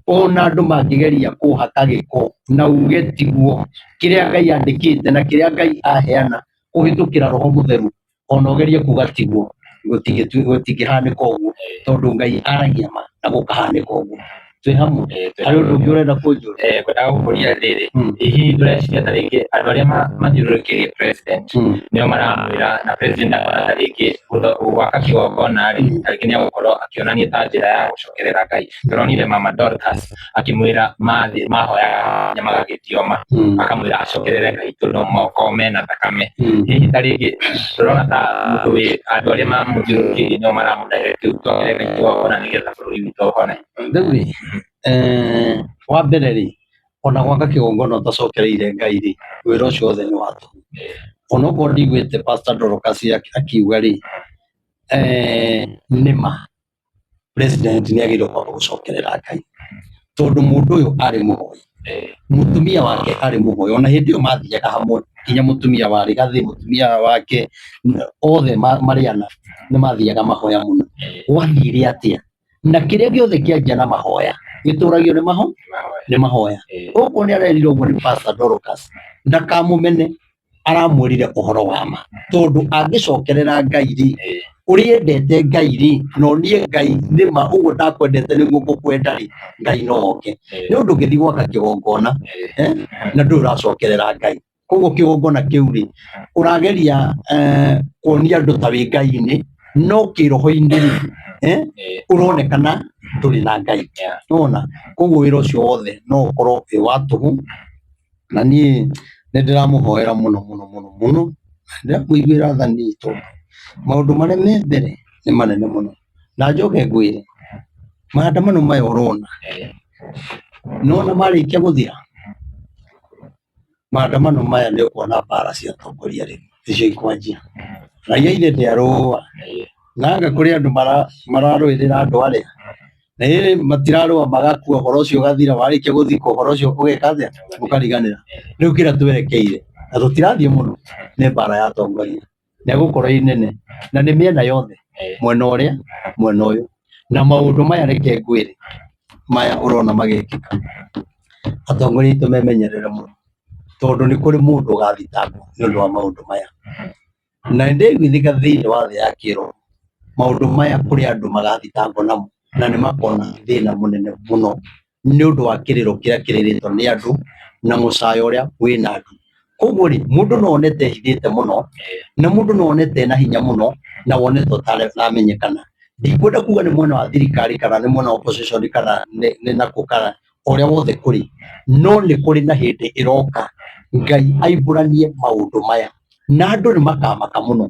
Ona andũ mangĩgeria kũhaka gĩko na uge tiguo, kĩrĩa Ngai andĩkĩte na kĩrĩa Ngai aheana kũhĩtũkĩra Roho Mũtheru, ona ũgerie kuga tiguo, gũtingĩhanĩka ũguo, tondũ Ngai aragia ma na gũkahanĩka ũguo. Twĩ hamwe? Harĩ ũndũ ũngĩ ũrenda kũnjũria? Ngwendaga gũkũria atĩrĩrĩ, hihi ndũreciria ta rĩngĩ andũ arĩa mathiũrũrũkĩirie president nĩo maramwĩra, na president akona ta rĩngĩ gwaka kĩgongona rĩ, ta rĩngĩ nĩ egũkorwo akĩonania ta njĩra ya gũcokerera Ngai. Tũronire Mama Dorcas akĩmwĩra mathiĩ mahoyaga magagĩthioma, akamwĩra acokerere Ngai tondũ moko mena thakame. Hihi ta rĩngĩ ndũrona ta mũndũ wĩ andũ arĩa mamũthiũrũrũkĩirie nĩo maramũ direct tũcokerere Ngai kĩgongona nĩgetha bũrũri witũ ũhone? Rĩu rĩ, wa mbere rĩ, ona gwaka kĩgongona ũtacokereire Ngai rĩ, wĩra ũcio wothe nĩ wa tũhũ. Onokorwo ndiguĩte Pastor Dorcas akiuga rĩ, nĩ ma president nĩ agĩrĩirwo kwamba gũcokerera Ngai, tondũ mũndũ ũyũ arĩ mũhoi, mũtumia wake arĩ mũhoi, ona hĩndĩ ĩyo mathiaga hamwe, nginya mũtumia wa Rigathĩ, mũtumia wake, othe marĩ ana nĩ mathiaga mahoya mũno. Gwathire atĩa? Na kĩrĩa gĩothe kĩanjia na mahoya gĩtũragio nĩ maho nĩ mahoya. Ũguo nĩ arerirwo ũguo nĩ Pastor Dorcas, ndakamũmene, aramwĩrire ũhoro wa ma, tondũ angĩcokerera Ngai rĩ, ũrĩa endete Ngai rĩ, na onie Ngai nĩ ma ũguo ndakwendete nĩguo ngũkwenda rĩ, Ngai no oke. Nĩ ũndũ ũngĩthiĩ gwaka kĩgongona na ndũrĩ ũracokerera Ngai. Koguo kĩgongona kĩu rĩ, ũrageria kuonia andũ ta wĩ Ngai-inĩ, no kĩroho-inĩ rĩ, ũronekana ndũrĩ na Ngai. Nĩwona? Koguo wĩra ũcio wothe no ũkorwo wĩ wa tũhũ, na niĩ Nĩ ndĩramũhoera mũno mũno mũno mũno, na ndĩramũiguĩra tha nĩ tondũ maũndũ marĩa me mbere nĩ manene mũno. Na njoke ngwĩre, maandamano maya ũrona, nĩwona marĩkia gũthira, maandamano maya nĩ ũkuona mbara cia atongoria rĩu nĩcio ikwanjia. Raia ithe ndĩarũa, na anga kũrĩ andũ mararũĩrĩra andũ arĩa, na ĩrĩ matirarũa magakua ũhoro ũcio ũgathira, warĩkia gũthikwo ũhoro ũcio ũgeka atĩa, ũkariganĩra. Rĩu kĩrĩa twerekeire na tũtirathiĩ mũno nĩ mbara ya atongoria, na ĩgũkorwo ĩ nene na nĩ mĩena yothe, mwena ũrĩa, mwena ũyũ. Na maũndũ maya reke ngwĩre, maya ũrona magĩkĩka, atongoria aitũ memenyerere mũno, tondũ nĩ kũrĩ mũndũ ũgathitangwo nĩ ũndũ wa maũndũ maya. Na nĩ ndĩraiguithĩka thĩinĩ wa thĩ ya kĩroho, maũndũ maya kũrĩ andũ magathitangwo namo na nĩ makona thĩna mũnene mũno nĩ ũndũ wa kĩrĩro kĩrĩa kĩrĩrĩtwo nĩ andũ na mũcayo ũrĩa wĩna andũ. Koguo rĩ, mũndũ no one ta ehithĩte mũno, na mũndũ no one ta ena hinya mũno, na wone ta ũtaramenyekana. Ndikwenda kuga nĩ mwena wa thirikari kana nĩ mwena wa opposition kana nĩ nakũ kana ũrĩa wothe kũrĩ, no nĩ kũrĩ na hĩndĩ ĩroka Ngai aimbũranie maũndũ maya na andũ nĩ makamaka mũno.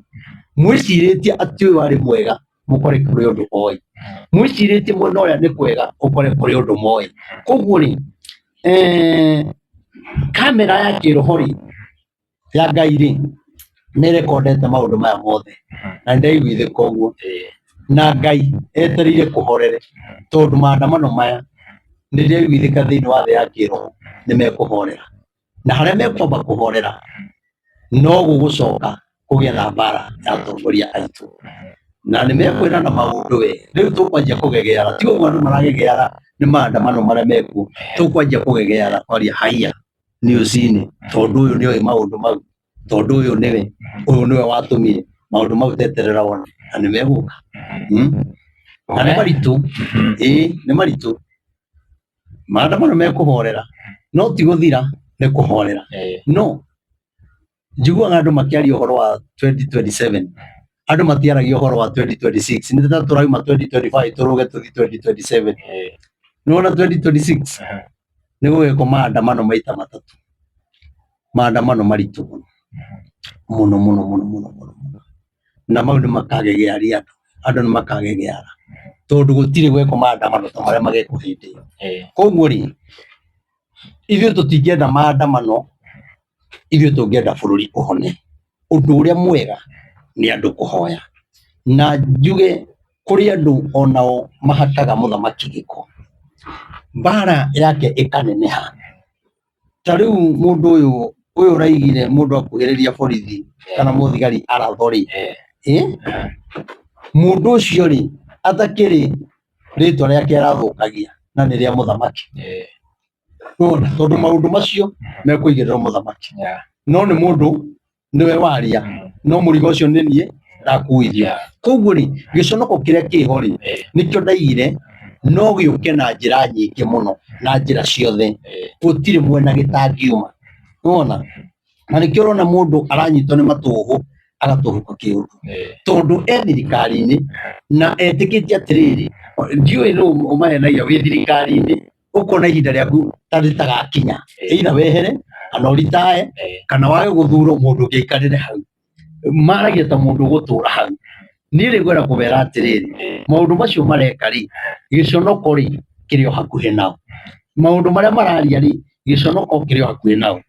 Mwĩcirĩtie atĩ ũyũ arĩ mwega mũkore kũrĩ ũndũ oĩ, mwĩcirĩtie mwena ũrĩa nĩ kwega ũkore kũrĩ ũndũ moĩ. Koguo rĩ, kamera ya kĩroho rĩ, ya Ngai rĩ, nĩ ĩrekondete maũndũ maya mothe na nĩ ndaiguithĩka ũguo. Na Ngai etereire kũhorere tondũ maandamano maya nĩ ndĩraiguithĩka thĩinĩ wa thĩ ya kĩroho nĩ mekũhorera. Na harĩa mekwamba kũhorera no gũgũcoka kũgĩa na mbara ya atongoria aitũ. Na nĩ mekwĩrana maũndũ we, rĩu tũkwanjia kũgegeara, ti ũguo andũ maragegeara nĩ maandamano marĩa mekuo, tũkwanjia kũgegeara kwaria haiya news-inĩ tondũ ũyũ nĩoĩ maũndũ mau, tondũ ũyũ nĩwe, ũyũ nĩwe watũmire maũndũ mau teterera wone na nĩ megũka. Na nĩ maritũ, ĩĩ nĩ maritũ. Maandamano mekũhorera no ti gũthira nĩ kũhorera. No njiguaga andũ makĩaria ũhoro wa 2027 andũ matiaragia ũhoro wa 2026 nĩ ta tũrauma 2025 tũrũge tũthiĩ 2027. Nĩwona 2026 nĩ gũgekwo maandamano maita matatũ, maandamano maritũ mũno mũno mũno mũno mũno mũno mũno, na mau nĩ makagegearia andũ, andũ nĩ makagegeara tondũ gũtirĩ gwekwo maandamano ta marĩa magekwo hĩndĩ ĩyo. Koguo rĩ, ithuĩ tũtingĩenda maandamano, ithuĩ tũngĩenda bũrũri ũhone. Ũndũ ũrĩa mwega nĩ andũ kũhoya, na njuge kũrĩ andũ onao mahakaga mũthamaki gĩko, mbara yake ĩkaneneha. Ta rĩu mũndũ ũyũ ũyũ ũraigire mũndũ akuhĩrĩria borithi kana mũthigari arathwo rĩ, mũndũ ũcio rĩ atakĩrĩ rĩtwa rĩake arathũkagia na nĩ rĩa mũthamaki. Nĩwona? Tondũ maũndũ macio mekũigĩrĩrwo mũthamaki. No nĩ mũndũ nĩwe waria, no mũrigo ũcio nĩ niĩ ndakuithia. Koguo rĩ, gĩconoko kĩrĩa kĩho rĩ, nĩkĩo ndaigire no gĩũke na njĩra nyingĩ mũno, na njĩra ciothe. Gũtirĩ mwena gĩtangiuma. Nĩwona? Na nĩkĩo ũrona mũndũ aranyitwo nĩ matũhũhũ agatũhũka kĩũndũ. Tondũ e thirikari-inĩ na etĩkĩtie atĩrĩrĩ, ndiũĩ nũ ũmahenagia wĩ thirikari-inĩ, ũkona ihinda rĩaku ta rĩtagakinya, either wehere kana ũritae kana wage gũthurwo mũndũ ũngĩ aikarĩre hau. Maragia ta mũndũ ũgũtũra hau. Niĩ rĩ ngwenda kũmera atĩrĩrĩ, maũndũ macio mareka rĩ, gĩconoko rĩ kĩrĩ o hakuhĩ nao. Maũndũ marĩa mararia rĩ, gĩconoko kĩrĩ o hakuhĩ nao.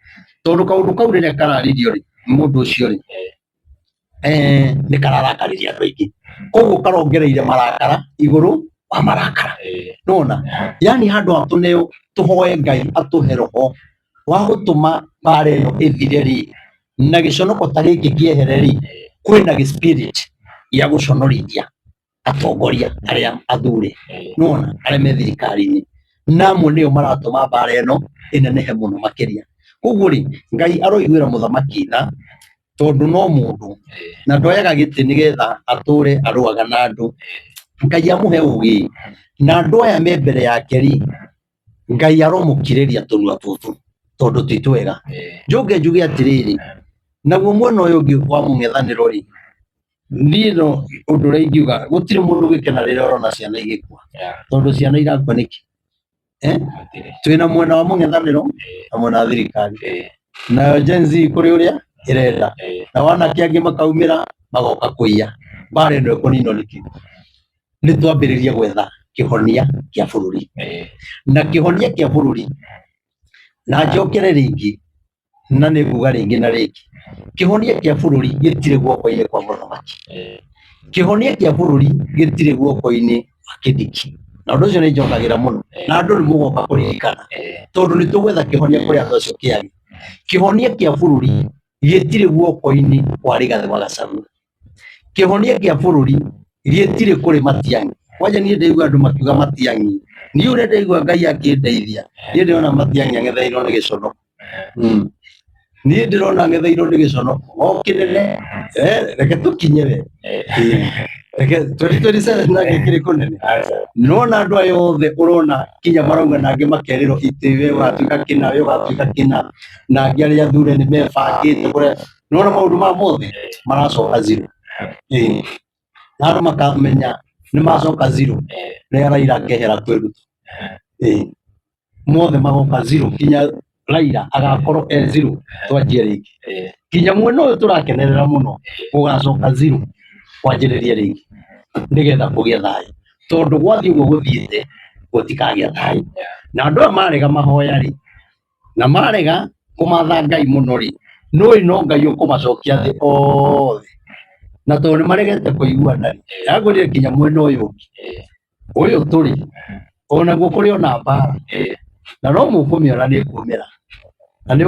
Tondũ kaũndũ kau rĩrĩa kararĩrio rĩ, mũndũ ũcio rĩ, nĩ kararakaririe andũ aingĩ. Koguo karongereire marakara igũrũ wa marakara. Nĩwona? Yaani handũ ha tũneo tũhoe Ngai atũhe roho wa gũtũma mbara ĩno ĩthire rĩ, na gĩconoko ta gĩkĩ kĩehere rĩ, kwĩna gĩ spirit gĩa gũconorithia atongoria arĩa athure. Nĩwona? Arĩa me thirikari-inĩ. Na amwe nĩo maratũma mbara ĩno ĩnenehe mũno makĩria. Koguo rĩ, Ngai aroiguĩra mũthamaki tha, tondũ no mũndũ, na ndoyaga gĩtĩ nĩgetha atũre arũaga na andũ. Ngai amũhe ũgĩ, na andũ aya me mbere yake rĩ, Ngai aromũkirĩria tũnua tũtũ tondũ ti twega. Njoke njuge atĩrĩrĩ, naguo mwena ũyũ ũngĩ wa mũng'ethanĩro rĩ, niĩ no ũndũ ũrĩa ingiuga, gũtirĩ mũndũ ũgĩkena rĩrĩa ũrona ciana igĩkua, tondũ ciana irakua nĩkĩ? Twĩna mwena wa mũng'ethanĩro na mwena wa thirikari. Nayo Gen Z kũrĩ ũrĩa ĩrenda, na wanake angĩ makaumĩra magoka kũiya. Mbara ĩno ĩkũninwo nĩkĩ? Nĩ twambĩrĩrie gwetha kĩhonia kĩa bũrũri, na kĩhonia kĩa bũrũri, na njokere rĩngĩ na nĩ nguga rĩngĩ na rĩngĩ, kĩhonia kĩa bũrũri gĩtirĩ guoko-inĩ kwa mũthamaki, kĩhonia kĩa bũrũri gĩtirĩ guoko-inĩ kwa Kindiki. Na ũndũ ũcio nĩ njokagĩra mũno, na andũ nĩ mũgoka kũririkana, tondũ nĩ tũgwetha kĩhonia kũrĩ andũ acio kĩarĩ. Kĩhonia kĩa bũrũri gĩtirĩ guoko-inĩ kwa Rigathĩ wa Gachagua. Kĩhonia kĩa bũrũri gĩtirĩ kũrĩ Matiang'i. Kwanja niĩ ndaigua andũ makiuga Matiang'i, niĩ ũrĩa ndaigua Ngai akĩndeithia, niĩ ndĩrona Matiang'i ang'etheirwo nĩ gĩconoko. Niĩ ndĩrona ang'etheirwo nĩ gĩconoko o kĩnene. Reke tũkinye we. Reke 2027 nake kĩrĩ kũnene. Nĩwona andũ aya othe ũrona kinya marauga na angĩ makerĩrwo itĩ we ũgatuĩka kĩna, we ũgatuĩka kĩna, na angĩ arĩa athure nĩ mebangĩte kũrĩa. Nĩwona maũndũ maya mothe maracoka zero. Ĩĩ. Na andũ makamenya nĩ macoka zero rĩrĩa Raila akehera kwĩ Ruto. Ĩĩ. Mothe magoka zero kinya Raila agakorwo e zero twanjie rĩngĩ. Kinya mwena ũyũ tũrakenerera mũno ũgacoka zero kwanjĩrĩria rĩngĩ nĩgetha kũgĩe thayũ. Tondũ gwathiĩ ũguo gũthiĩte gũtikagĩa thayũ. Na andũ aya marega mahoya rĩ, na marega kũmatha Ngai mũno rĩ, nũĩ no Ngai ũkũmacokia thĩ othe. Na tondũ nĩ maregete kũiguana rĩ, yagũrire nginya mwena ũyũ ũngĩ, ũyũ tũrĩ, onaguo kũrĩ ona mbara, na no mũkũmĩona nĩ ĩkumĩra. Na nĩ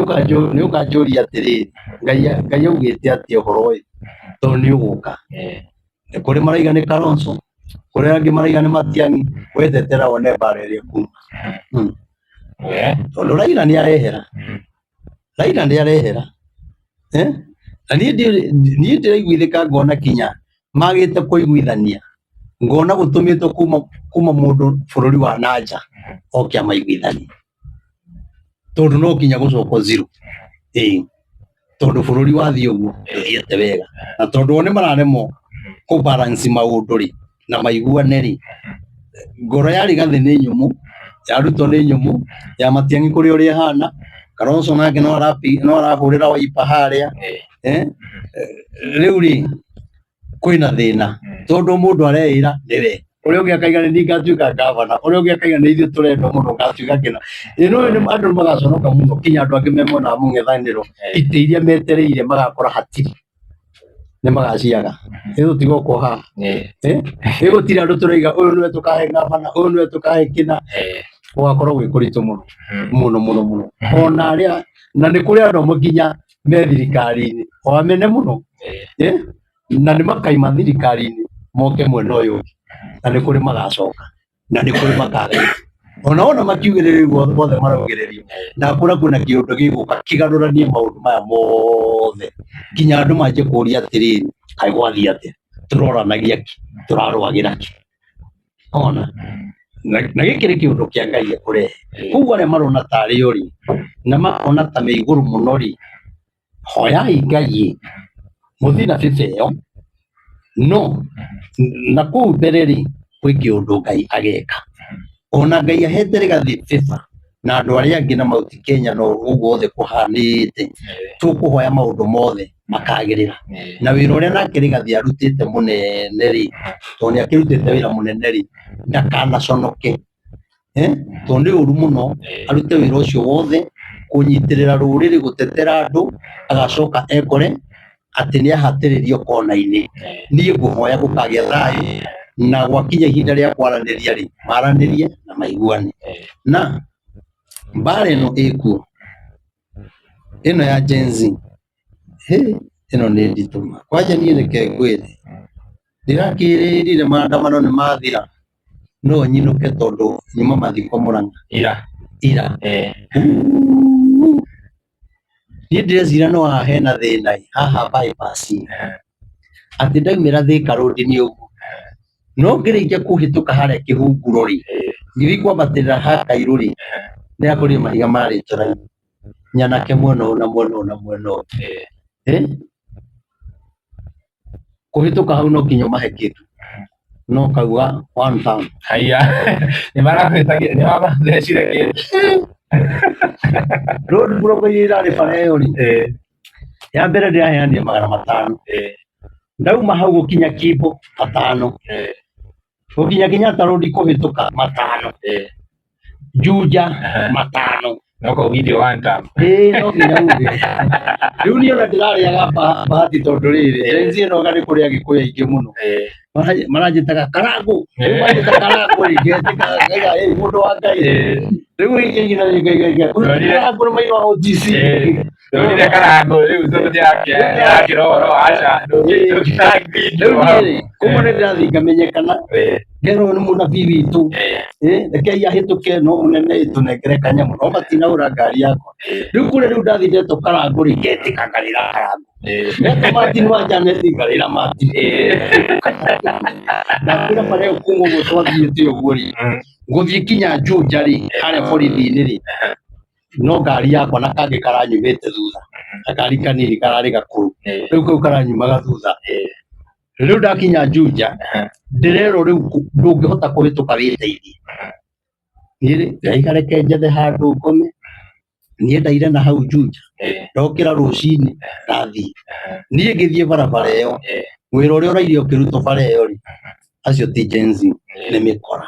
ũkanjũria atĩrĩrĩ, Ngai augĩte atĩa ũhoro ũyũ, tondũ nĩ ũgũka. Nĩ kũrĩ maraiga nĩ Kalonzo, kũrĩ angĩ maraiga nĩ Matiang'i, we tetera wone mbara ĩrĩa ĩkuma. Tondũ Raila nĩ arehera, Raila nĩ arehera, eh? Na niĩ niĩ ndĩraiguithĩka ngona kinya magĩte kũiguithania, ngona gũtũmĩtwo kuma mũndũ bũrũri wa na nja oke amaiguithanie, tondũ no nginya gũcokwo zero. Ĩĩ, tondũ bũrũri wathiĩ ũguo ndũthiĩte wega, na tondũ o nĩ mararemwo kũ balance maũndũ rĩ, na maiguane rĩ, ngoro ya Rigathĩ nĩ nyũmũ, ya Ruto nĩ nyũmũ, ya Matiang'i kũrĩ ũrĩa ĩhana, Kalonzo nake no arahũrĩra Wiper harĩa, eh, rĩu rĩ kwĩna thĩna tondũ mũndũ areĩra nĩwe ũrĩa ũngĩ akaiga nĩ niĩ ngatuĩka ngavana, ũrĩa ũngĩ akaiga nĩ ithuĩ tũrendwo mũno ngatuĩka kĩna. Ĩ no andũ nĩ magaconoka mũno kinya andũ angĩ me mwena wa mũng'ethanĩro itĩ iria metereire magakora hatirĩ, nĩ magaciaga. Ĩ tũtigoka o haha? Ĩ gũtirĩ andũ tũraiga ũyũ nĩwe tũkahe ngavana, ũyũ nĩwe tũkahe kĩna, gũgakorwo gwĩ kũritũ mũno mũno mũno mũno. Ona arĩa, na nĩ kũrĩ andũ amwe nginya me thirikari-inĩ o amene mũno, na nĩ makaima thirikari-inĩ moke mwena ũyũ ũngĩ, na nĩ kũrĩ magacoka, na nĩ kũrĩ makaga. Ona wona makiugĩrĩrio ũguo othe maraugĩrĩrio, na kũrĩa kwĩna kĩũndũ gĩgũka kĩgarũranie maũndũ maya mothe, nginya andũ manjie kũria atĩrĩrĩ, kaĩ gwathiĩ atĩa? Tũroranagia kĩ? Tũrarũagĩra kĩ? Ona na gĩkĩ nĩ kĩũndũ kĩa Ngai ekũrehe. Koguo arĩa marona tarĩ o rĩ, na makona ta me igũrũ mũno rĩ, hoyai Ngai mũthiĩ na bĩba ĩyo, no na kũu mbere rĩ, gwĩ kĩũndũ Ngai ageka. Ona Ngai ahete Rigathĩ bĩba na andũ arĩa angĩ na Mount Kenya na ũguo guothe kũhanĩte, tũkũhoya maũndũ mothe makagĩrĩra. Na wĩra ũrĩa nake Rigathĩ arutĩte mũnene rĩ, tondũ nĩ akĩrutĩte wĩra mũnene rĩ, ndakanaconoke. Tondũ nĩ ũru mũno arute wĩra ũcio wothe kũnyitĩrĩra rũrĩrĩ gũtetera andũ agacoka ekore atĩ nĩ ahatĩrĩrio kona-inĩ. Niĩ ngũhoya gũkagĩa thayũ na gwakinya ihinda rĩa kwaranĩria rĩ, maranĩrie na maiguane. Na mbara ĩno ĩkuo ĩno ya Gen Z, hĩ ĩno nĩ nditũ ma. Kwanja niĩ reke ngwĩre, ndĩrakĩrĩrire maandamano nĩ mathira, no nyinũke tondũ nyuma mathiko Mũrang'a. Ira. Ira. Niĩ ndĩreciria no haha hena thĩna ĩ, haha bypass ĩ, atĩ ndaumĩra Thika Road nĩ ũguo, no ngĩrĩkia kũhĩtũka harĩa kĩhunguro rĩ, ngĩthiĩ kwambatĩrĩra ha Kairũ rĩ, ndĩrakorire mahiga marĩte raini, nyanake mwena ũyũ na mwena ũyũ na mwena ũyũ. Kũhĩtũka hau no nginya ũmahe kĩndũ, no ũkauga one term. Haiya, nĩ marathecire kĩndũ. Road block iria irarĩ bara ĩyo rĩ, ya mbere ndĩraheanire 500. Ndauma hau gũkinya Kimbo 5. Gũkinya Kenyatta Road kũhĩtũka 5. Juja 5. No kũgithio one time. Ĩĩ no nginya uge. Rĩu niĩ ona ndĩrarĩaga bahati tondũ rĩrĩ, Gen Z ĩno anga nĩ kũrĩ Agĩkũyũ aingĩ mũno. Maranjĩtaga Karangũ. Rĩu manjĩta Karangũ rĩ, ngetĩka ngaiga ĩ mũndũ wa Ngai. Rĩu ĩngĩ na ĩngĩ ĩngĩ. Karangũ nĩ mairwo OTC. Ndonire Karangũ rĩu thũthi yake yakĩra ũhoro wa aca Rĩu niĩ rĩ, kuma nĩ ndĩrathiĩ ngamenyekana, ngerwo nĩ mũnabii witũ, rekei ahĩtũke no mũnene tũnengere kanyamũ, no matinagũra ngari yakwa. Rĩu kũrĩa rĩu ndathiĩ ndetwo Karangũ rĩ, ngetĩka ngarĩra Karangũ. Ndetwo Martin wa Janet ngarĩra Martin. Ndakwĩra bara ĩyo kuma ũguo twathiĩte ũguo rĩ, gũthiĩ kinya Juja rĩ, harĩa borithi-inĩ rĩ, no ngari yakwa na kangĩ karanyumĩte thutha, gakari kanini kararĩ gakũrũ, rĩu kau karanyumaga thutha. Rĩu ndakinya Juja, ndĩrerwo rĩu ndũngĩhota kũhĩtũka wĩteithie. Niĩ rĩ, ndaiga reke njethe handũ ngome, niĩ ndaire na hau Juja, ndokĩra rũcinĩ ndathiĩ. Niĩ ngĩthiĩ barabara ĩyo, wĩra ũrĩa ũraire ũkĩrutwo bara ĩyo rĩ, acio ti Gen Z, nĩ mĩkora.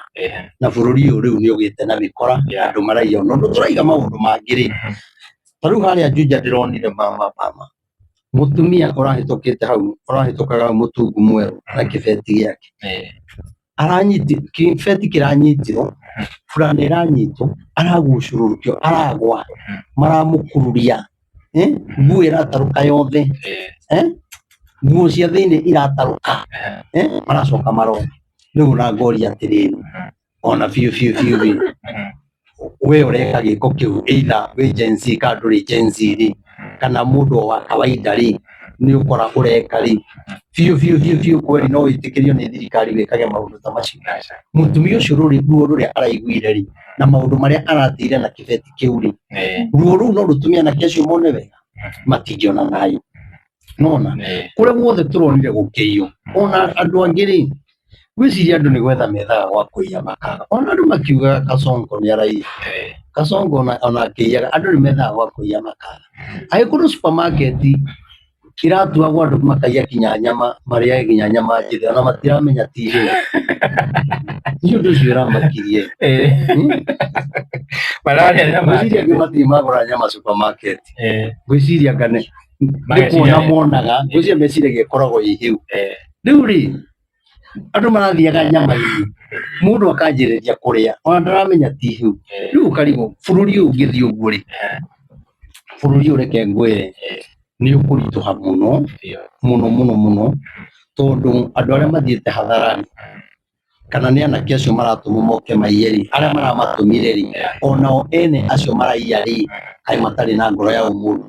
Na bũrũri ũyũ rĩu nĩ ũgĩte na mĩkora, andũ maraiya ũndũ tũraiga maũndũ mangĩ rĩ, ta rĩu harĩa Juja ndĩronire mama mama, mũtumia ũrahĩtũkĩte hau, ũrahĩtũkaga hau mũtungu mwerũ na kĩbeti gĩake. Aranyiti, kĩbeti kĩranyitirwo, burana ĩranyitwo, aragucũrũrũkio, aragwa, maramũkururia, nguo ĩratarũka yothe, nguo cia thĩinĩ iratarũka, maracoka maroa. Rĩu ona ngoria atĩrĩrĩ, ona biũ biũ biũ rĩ, we ũreka gĩko kĩu either wĩ Gen Z kana ndũrĩ Gen Z rĩ, kana mũndũ wa kawaida rĩ, nĩ ũkora ũreka rĩ, biũ biũ biũ biũ kweli no wĩtĩkĩrio nĩ thirikari wĩkage maũndũ ta macio? Mũtumia ũcio ruo rũrĩa araiguire rĩ, na maũndũ marĩa arateire na kĩbeti kĩu rĩ, ruo rũu no rũtũme anake acio mone wega? Matingĩona thayũ. Nona kũrĩa guothe tũronire gũkĩiywo, ona andũ angĩ rĩ, ngwĩciria andũ nĩ gwetha methaga gwa kũiya makaga. Ona andũ makiugaga Kasongo nĩ araiya, Kasongo ona akĩiyaga, andũ nĩ methaga gwa kũiya makaga. Angĩkorwo supermarket iratuagwo andũ makaiya kinya nyama, marĩage kinya nyama njĩthĩ ona matiramenya ti hĩu. Niĩ ũndũ ũcio ũramakirie. Mararĩa nyama. Ngwĩciria angĩ matirĩ magũra nyama supermarket. Ngwĩciria anga nĩ kuona monaga, ngwĩciria meciragia ĩkoragwo ĩ hĩu. Rĩu rĩ, andũ marathiaga nyama-inĩ, mũndũ akanjĩrĩria kũrĩa ona ndaramenya ti hĩu. Rĩu ũkarigwo bũrũri ũyũ ũngĩthiĩ ũguo rĩ, bũrũri ũyũ reke ngwĩre nĩ ũkũritũha mũno mũno mũno mũno, tondũ andũ arĩa mathiĩte hathara rĩ, kana nĩ anake acio maratũmwo moke maiye rĩ, arĩa maramatũmire rĩ, onao ene acio maraiya rĩ, kaĩ matarĩ na ngoro ya ũmũndũ.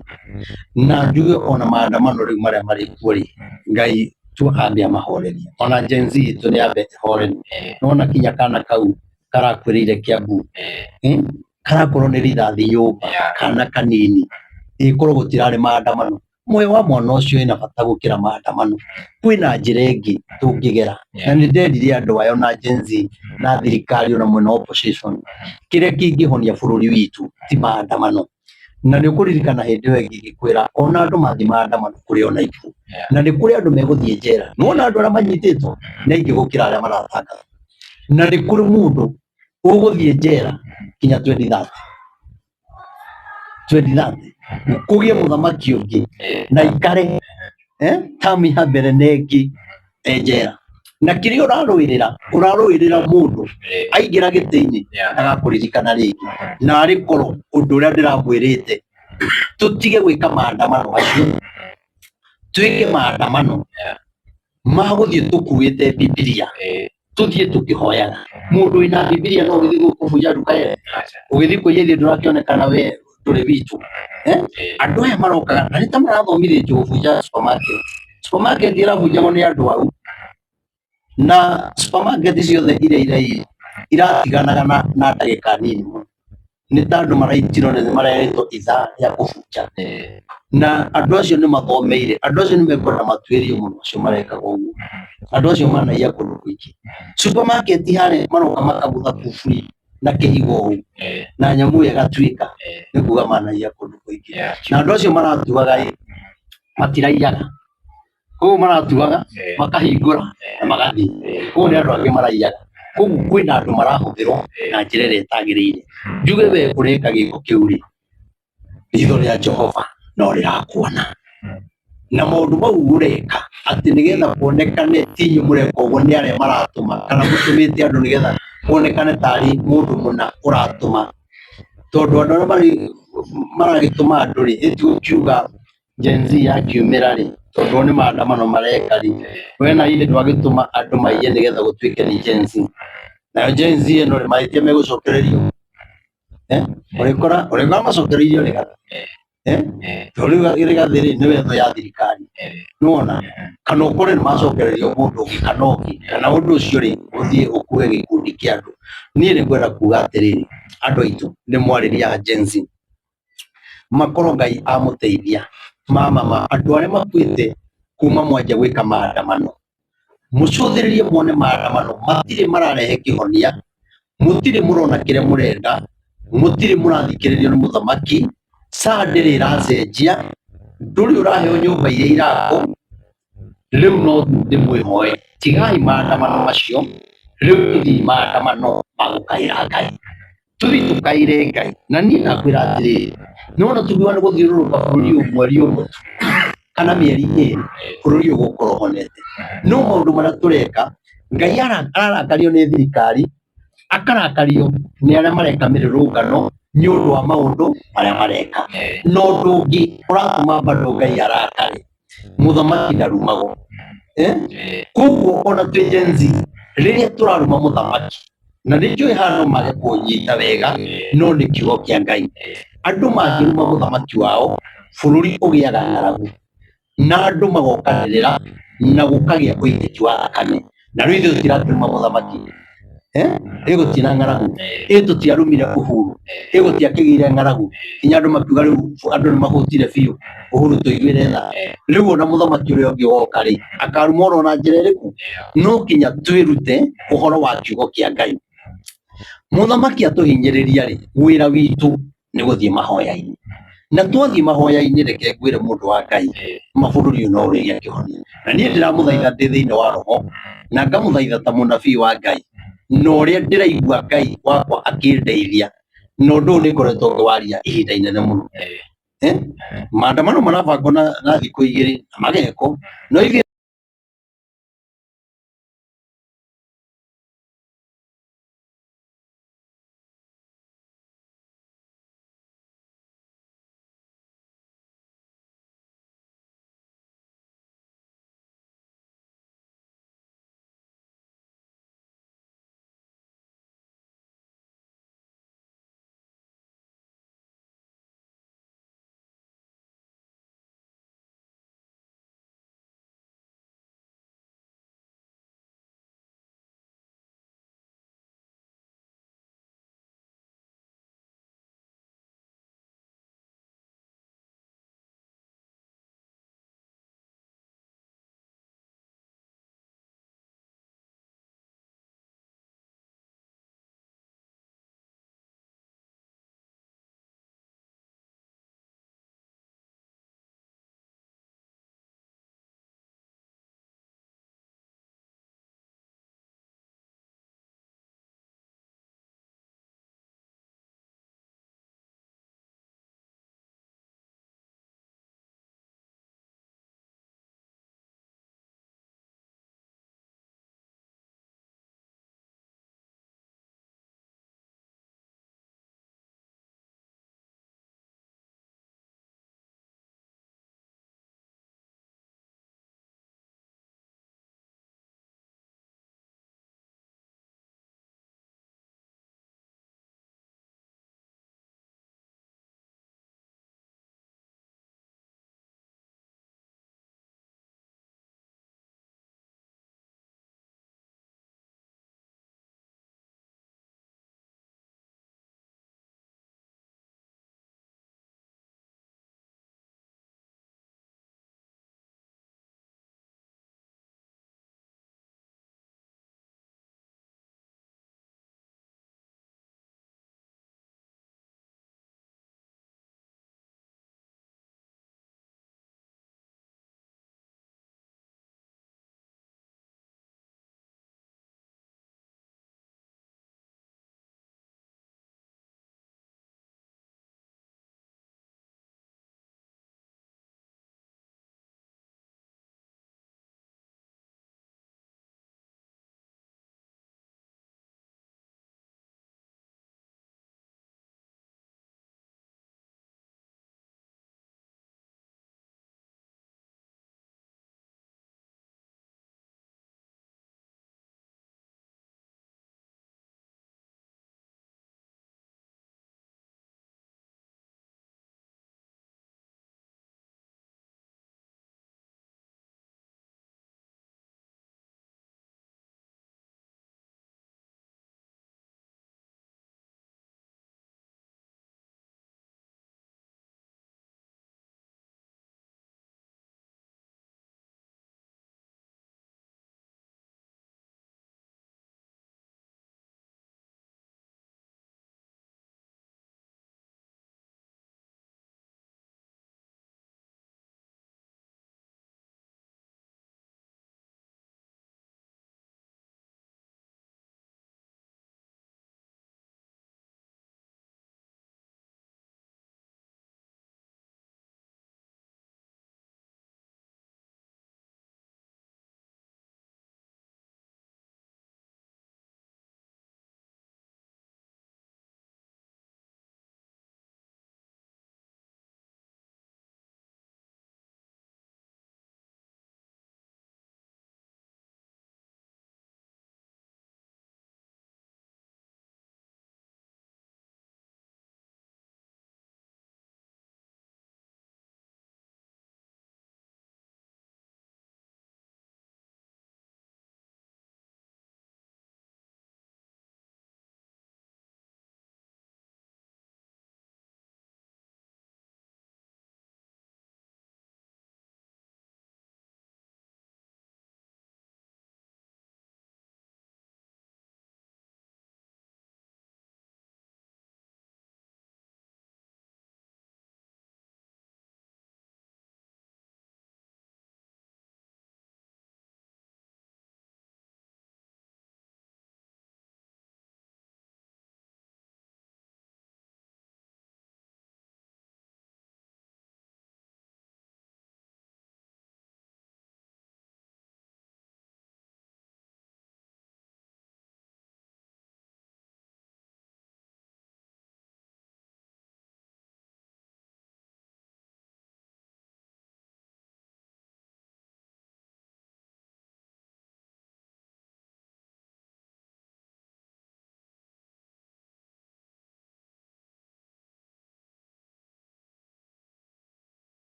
Na njuge ona maandamano rĩu marĩa marĩ kuo rĩ, Ngai tu ambe amahorerie. Ona Gen Z itũ nĩ ambe ĩhorerie. Nĩwona kinya kana kau karakuĩrĩire Kiambu, karakorwo nĩ rithathi nyũmba, kana kanini, ĩkorwo gũtirarĩ maandamano. Muoyo wa mwana ũcio wĩna bata gũkĩra maandamano. Kwĩna njĩra ĩngĩ tũngĩgera. Na nĩ nderire andũ aya ona Gen Z na thirikari ona mwena wa opposition, kĩrĩa kĩngĩhonia bũrũri witũ ti maandamano. Na nĩ ũkũririkana hĩndĩ ĩyo ĩngĩ ngĩkwĩra ona andũ mathiĩ maandamano kũrĩ ona ikuũ. Na nĩ kũrĩ andũ megũthiĩ njera. Nĩwona andũ arĩa manyitĩtwo nĩ aingĩ gũkĩra arĩa maratangatha. Na nĩ kũrĩ mũndũ ũgũthiĩ njera kinya 2030. 2030 kũgĩe mũthamaki ũngĩ na ikare tamu ya mbere na ĩngĩ e njera. Na kĩrĩa ũrarũĩrĩra, ũrarũĩrĩra mũndũ aingĩra gĩtĩ-inĩ ndagakũririkana rĩngĩ. Na arĩ korwo ũndũ ũrĩa ndĩramwĩrĩte tũtige gwĩka maandamano macio, twĩke maandamano ma gũthiĩ tũkuĩte Bibilia, tũthiĩ tũkĩhoyaga. Mũndũ wĩna Bibilia no ũgĩthiĩ kũbunja nduka yene, ũgĩthiĩ kũiya ithuĩ ndũrakĩonekana we ndũrĩ witũ. Andũ aya marokaga na nĩ ta marathomithĩtio gũbunja supermarket. Supermarket ĩrabunjagwo nĩ andũ au, na supermarket ciothe iria iraiya iratiganaga na ndagĩka nini mũno. Nĩ ta andũ maraitirwo na nĩ marerĩtwo ithaa rĩa kũbunja. Na andũ acio nĩ mathomeire, andũ acio nĩ mekwenda matuĩrio mũno acio marekaga ũguo. Andũ acio manaiya kũndũ kũingĩ. Supermarket harĩa maroka makagũtha kuburi. Na kĩhigo ũũ na nyamũ ĩyo ĩgatuĩka nĩ kuga manaiya kũndũ kũingĩ. Na andũ acio maratuaga ĩ matiraiyaga, koguo maratuaga makahingũra na magathiĩ, koguo nĩ andũ angĩ maraiyaga. Koguo kwĩna andũ marahũthĩrwo na njĩra ĩrĩa ĩtagĩrĩire. Njuge we ũreka gĩko kĩu rĩ, ritho rĩa Jehova no rĩrakuona na maũndũ mau ũreka atĩ nĩgetha kuonekane ti inyuĩ mũreka ũguo, nĩ arĩa maratũma kana mũtũmĩte andũ nĩgetha kuonekane tarĩ mũndũ mũna ũratũma, tondũ andũ arĩa marĩ maragĩtũma andũ rĩ, ĩtigũkiuga Gen Z yakiumĩra rĩ, tondũ o nĩ maandamano mareka rĩ, we na ithe ndwagĩtũma andũ maiye nĩgetha gũtuĩke nĩ Gen Z. Nayo Gen Z ĩno rĩ, mahĩtia megũcokererio. Ũrĩkora ũrĩkora macokereirio Rigathĩ. Tondũ rĩu Rigathĩ rĩ, nĩwe thũ ya thirikari. Nĩwona? Kana ũkore nĩ macokererio mũndũ ũngĩ kana ũngĩ, kana ũndũ ũcio rĩ, ũthiĩ ũkue gĩkundi kĩa andũ. Niĩ nĩ ngwenda kuga atĩrĩrĩ, andũ aitũ nĩ mwarĩria a Gen Z, makorwo Ngai amũteithia, mamama andũ arĩa makuĩte kuma mwanjia gwĩka maandamano, mũcũthĩrĩrie muone maandamano matirĩ mararehe kĩhonia, mũtirĩ mũrona kĩrĩa mũrenda, mũtirĩ mũrathikĩrĩrio nĩ mũthamaki, saa ndĩrĩ ĩracenjia, ndũrĩ ũraheo nyũmba iria irakwo, rĩu no ndĩmwĩhoe tigai maandamano macio, rĩu tũthiĩ maandamano ma gũkaĩra Ngai. Tũthiĩ tũkaĩre Ngai. Na niĩ ndakwĩra atĩrĩrĩ, nĩwona tũgiũga nĩ gũthiũrũrũka bũrũri ũyũ mweri ũmwe tu kana mĩeri ĩrĩ, bũrũri ũyũ ũgũkorwo ũhonete. No maũndũ marĩa tũreka, Ngai ararakario nĩ thirikari, akarakario nĩ arĩa mareka mĩrũrũngano nĩ ũndũ wa maũndũ marĩa mareka. Na ũndũ ũngĩ ũratũma bado Ngai arakare, mũthamaki ndarumagwo. Eh? Koguo ona twĩ Gen Z, rĩrĩa tũraruma mũthamaki, na nĩ njũĩ haha no mage kũnyita wega, no nĩ kiugo kĩa Ngai. Andũ mangĩruma mũthamaki wao, bũrũri ũgĩaga ng'aragu, na andũ magokanĩrĩra, na gũkagĩa ũitĩki wa thakame. Na rĩu ithuĩ tũtirakĩruma mũthamaki. Eh? Ĩ gũtirĩ na ng'aragu. Ĩ tũtiarumire Uhuru. Ĩ gũtiakĩgĩire ng'aragu. Nginya andũ makiuga rĩu andũ nĩ mahũtire biũ. Uhuru tũiguĩre tha. Rĩu ona mũthamaki ũrĩa ũngĩ woka rĩ, akaruma oro na njĩra ĩrĩkũ? No nginya twĩrute ũhoro wa kiugo kĩa Ngai. Mũthamaki atũhinyĩrĩria rĩ, wĩra witũ nĩ gũthiĩ mahoya-inĩ. Na twathiĩ mahoya-inĩ, reke ngwĩre mũndũ wa Ngai, mabũrũri ũyũ no ũrĩgĩa kĩhonia. Na niĩ ndĩramũthaitha ndĩ thĩinĩ wa roho, na ngamũthaitha ta mũnabii wa Ngai, na ũrĩa ndĩraigua Ngai wakwa akĩndeithia, na ũndũ ũyũ nĩ ngoretwo ngĩwaria ihinda inene mũno. Maandamano marabangwo na thikũ igĩrĩ na magekwo, no ithuĩ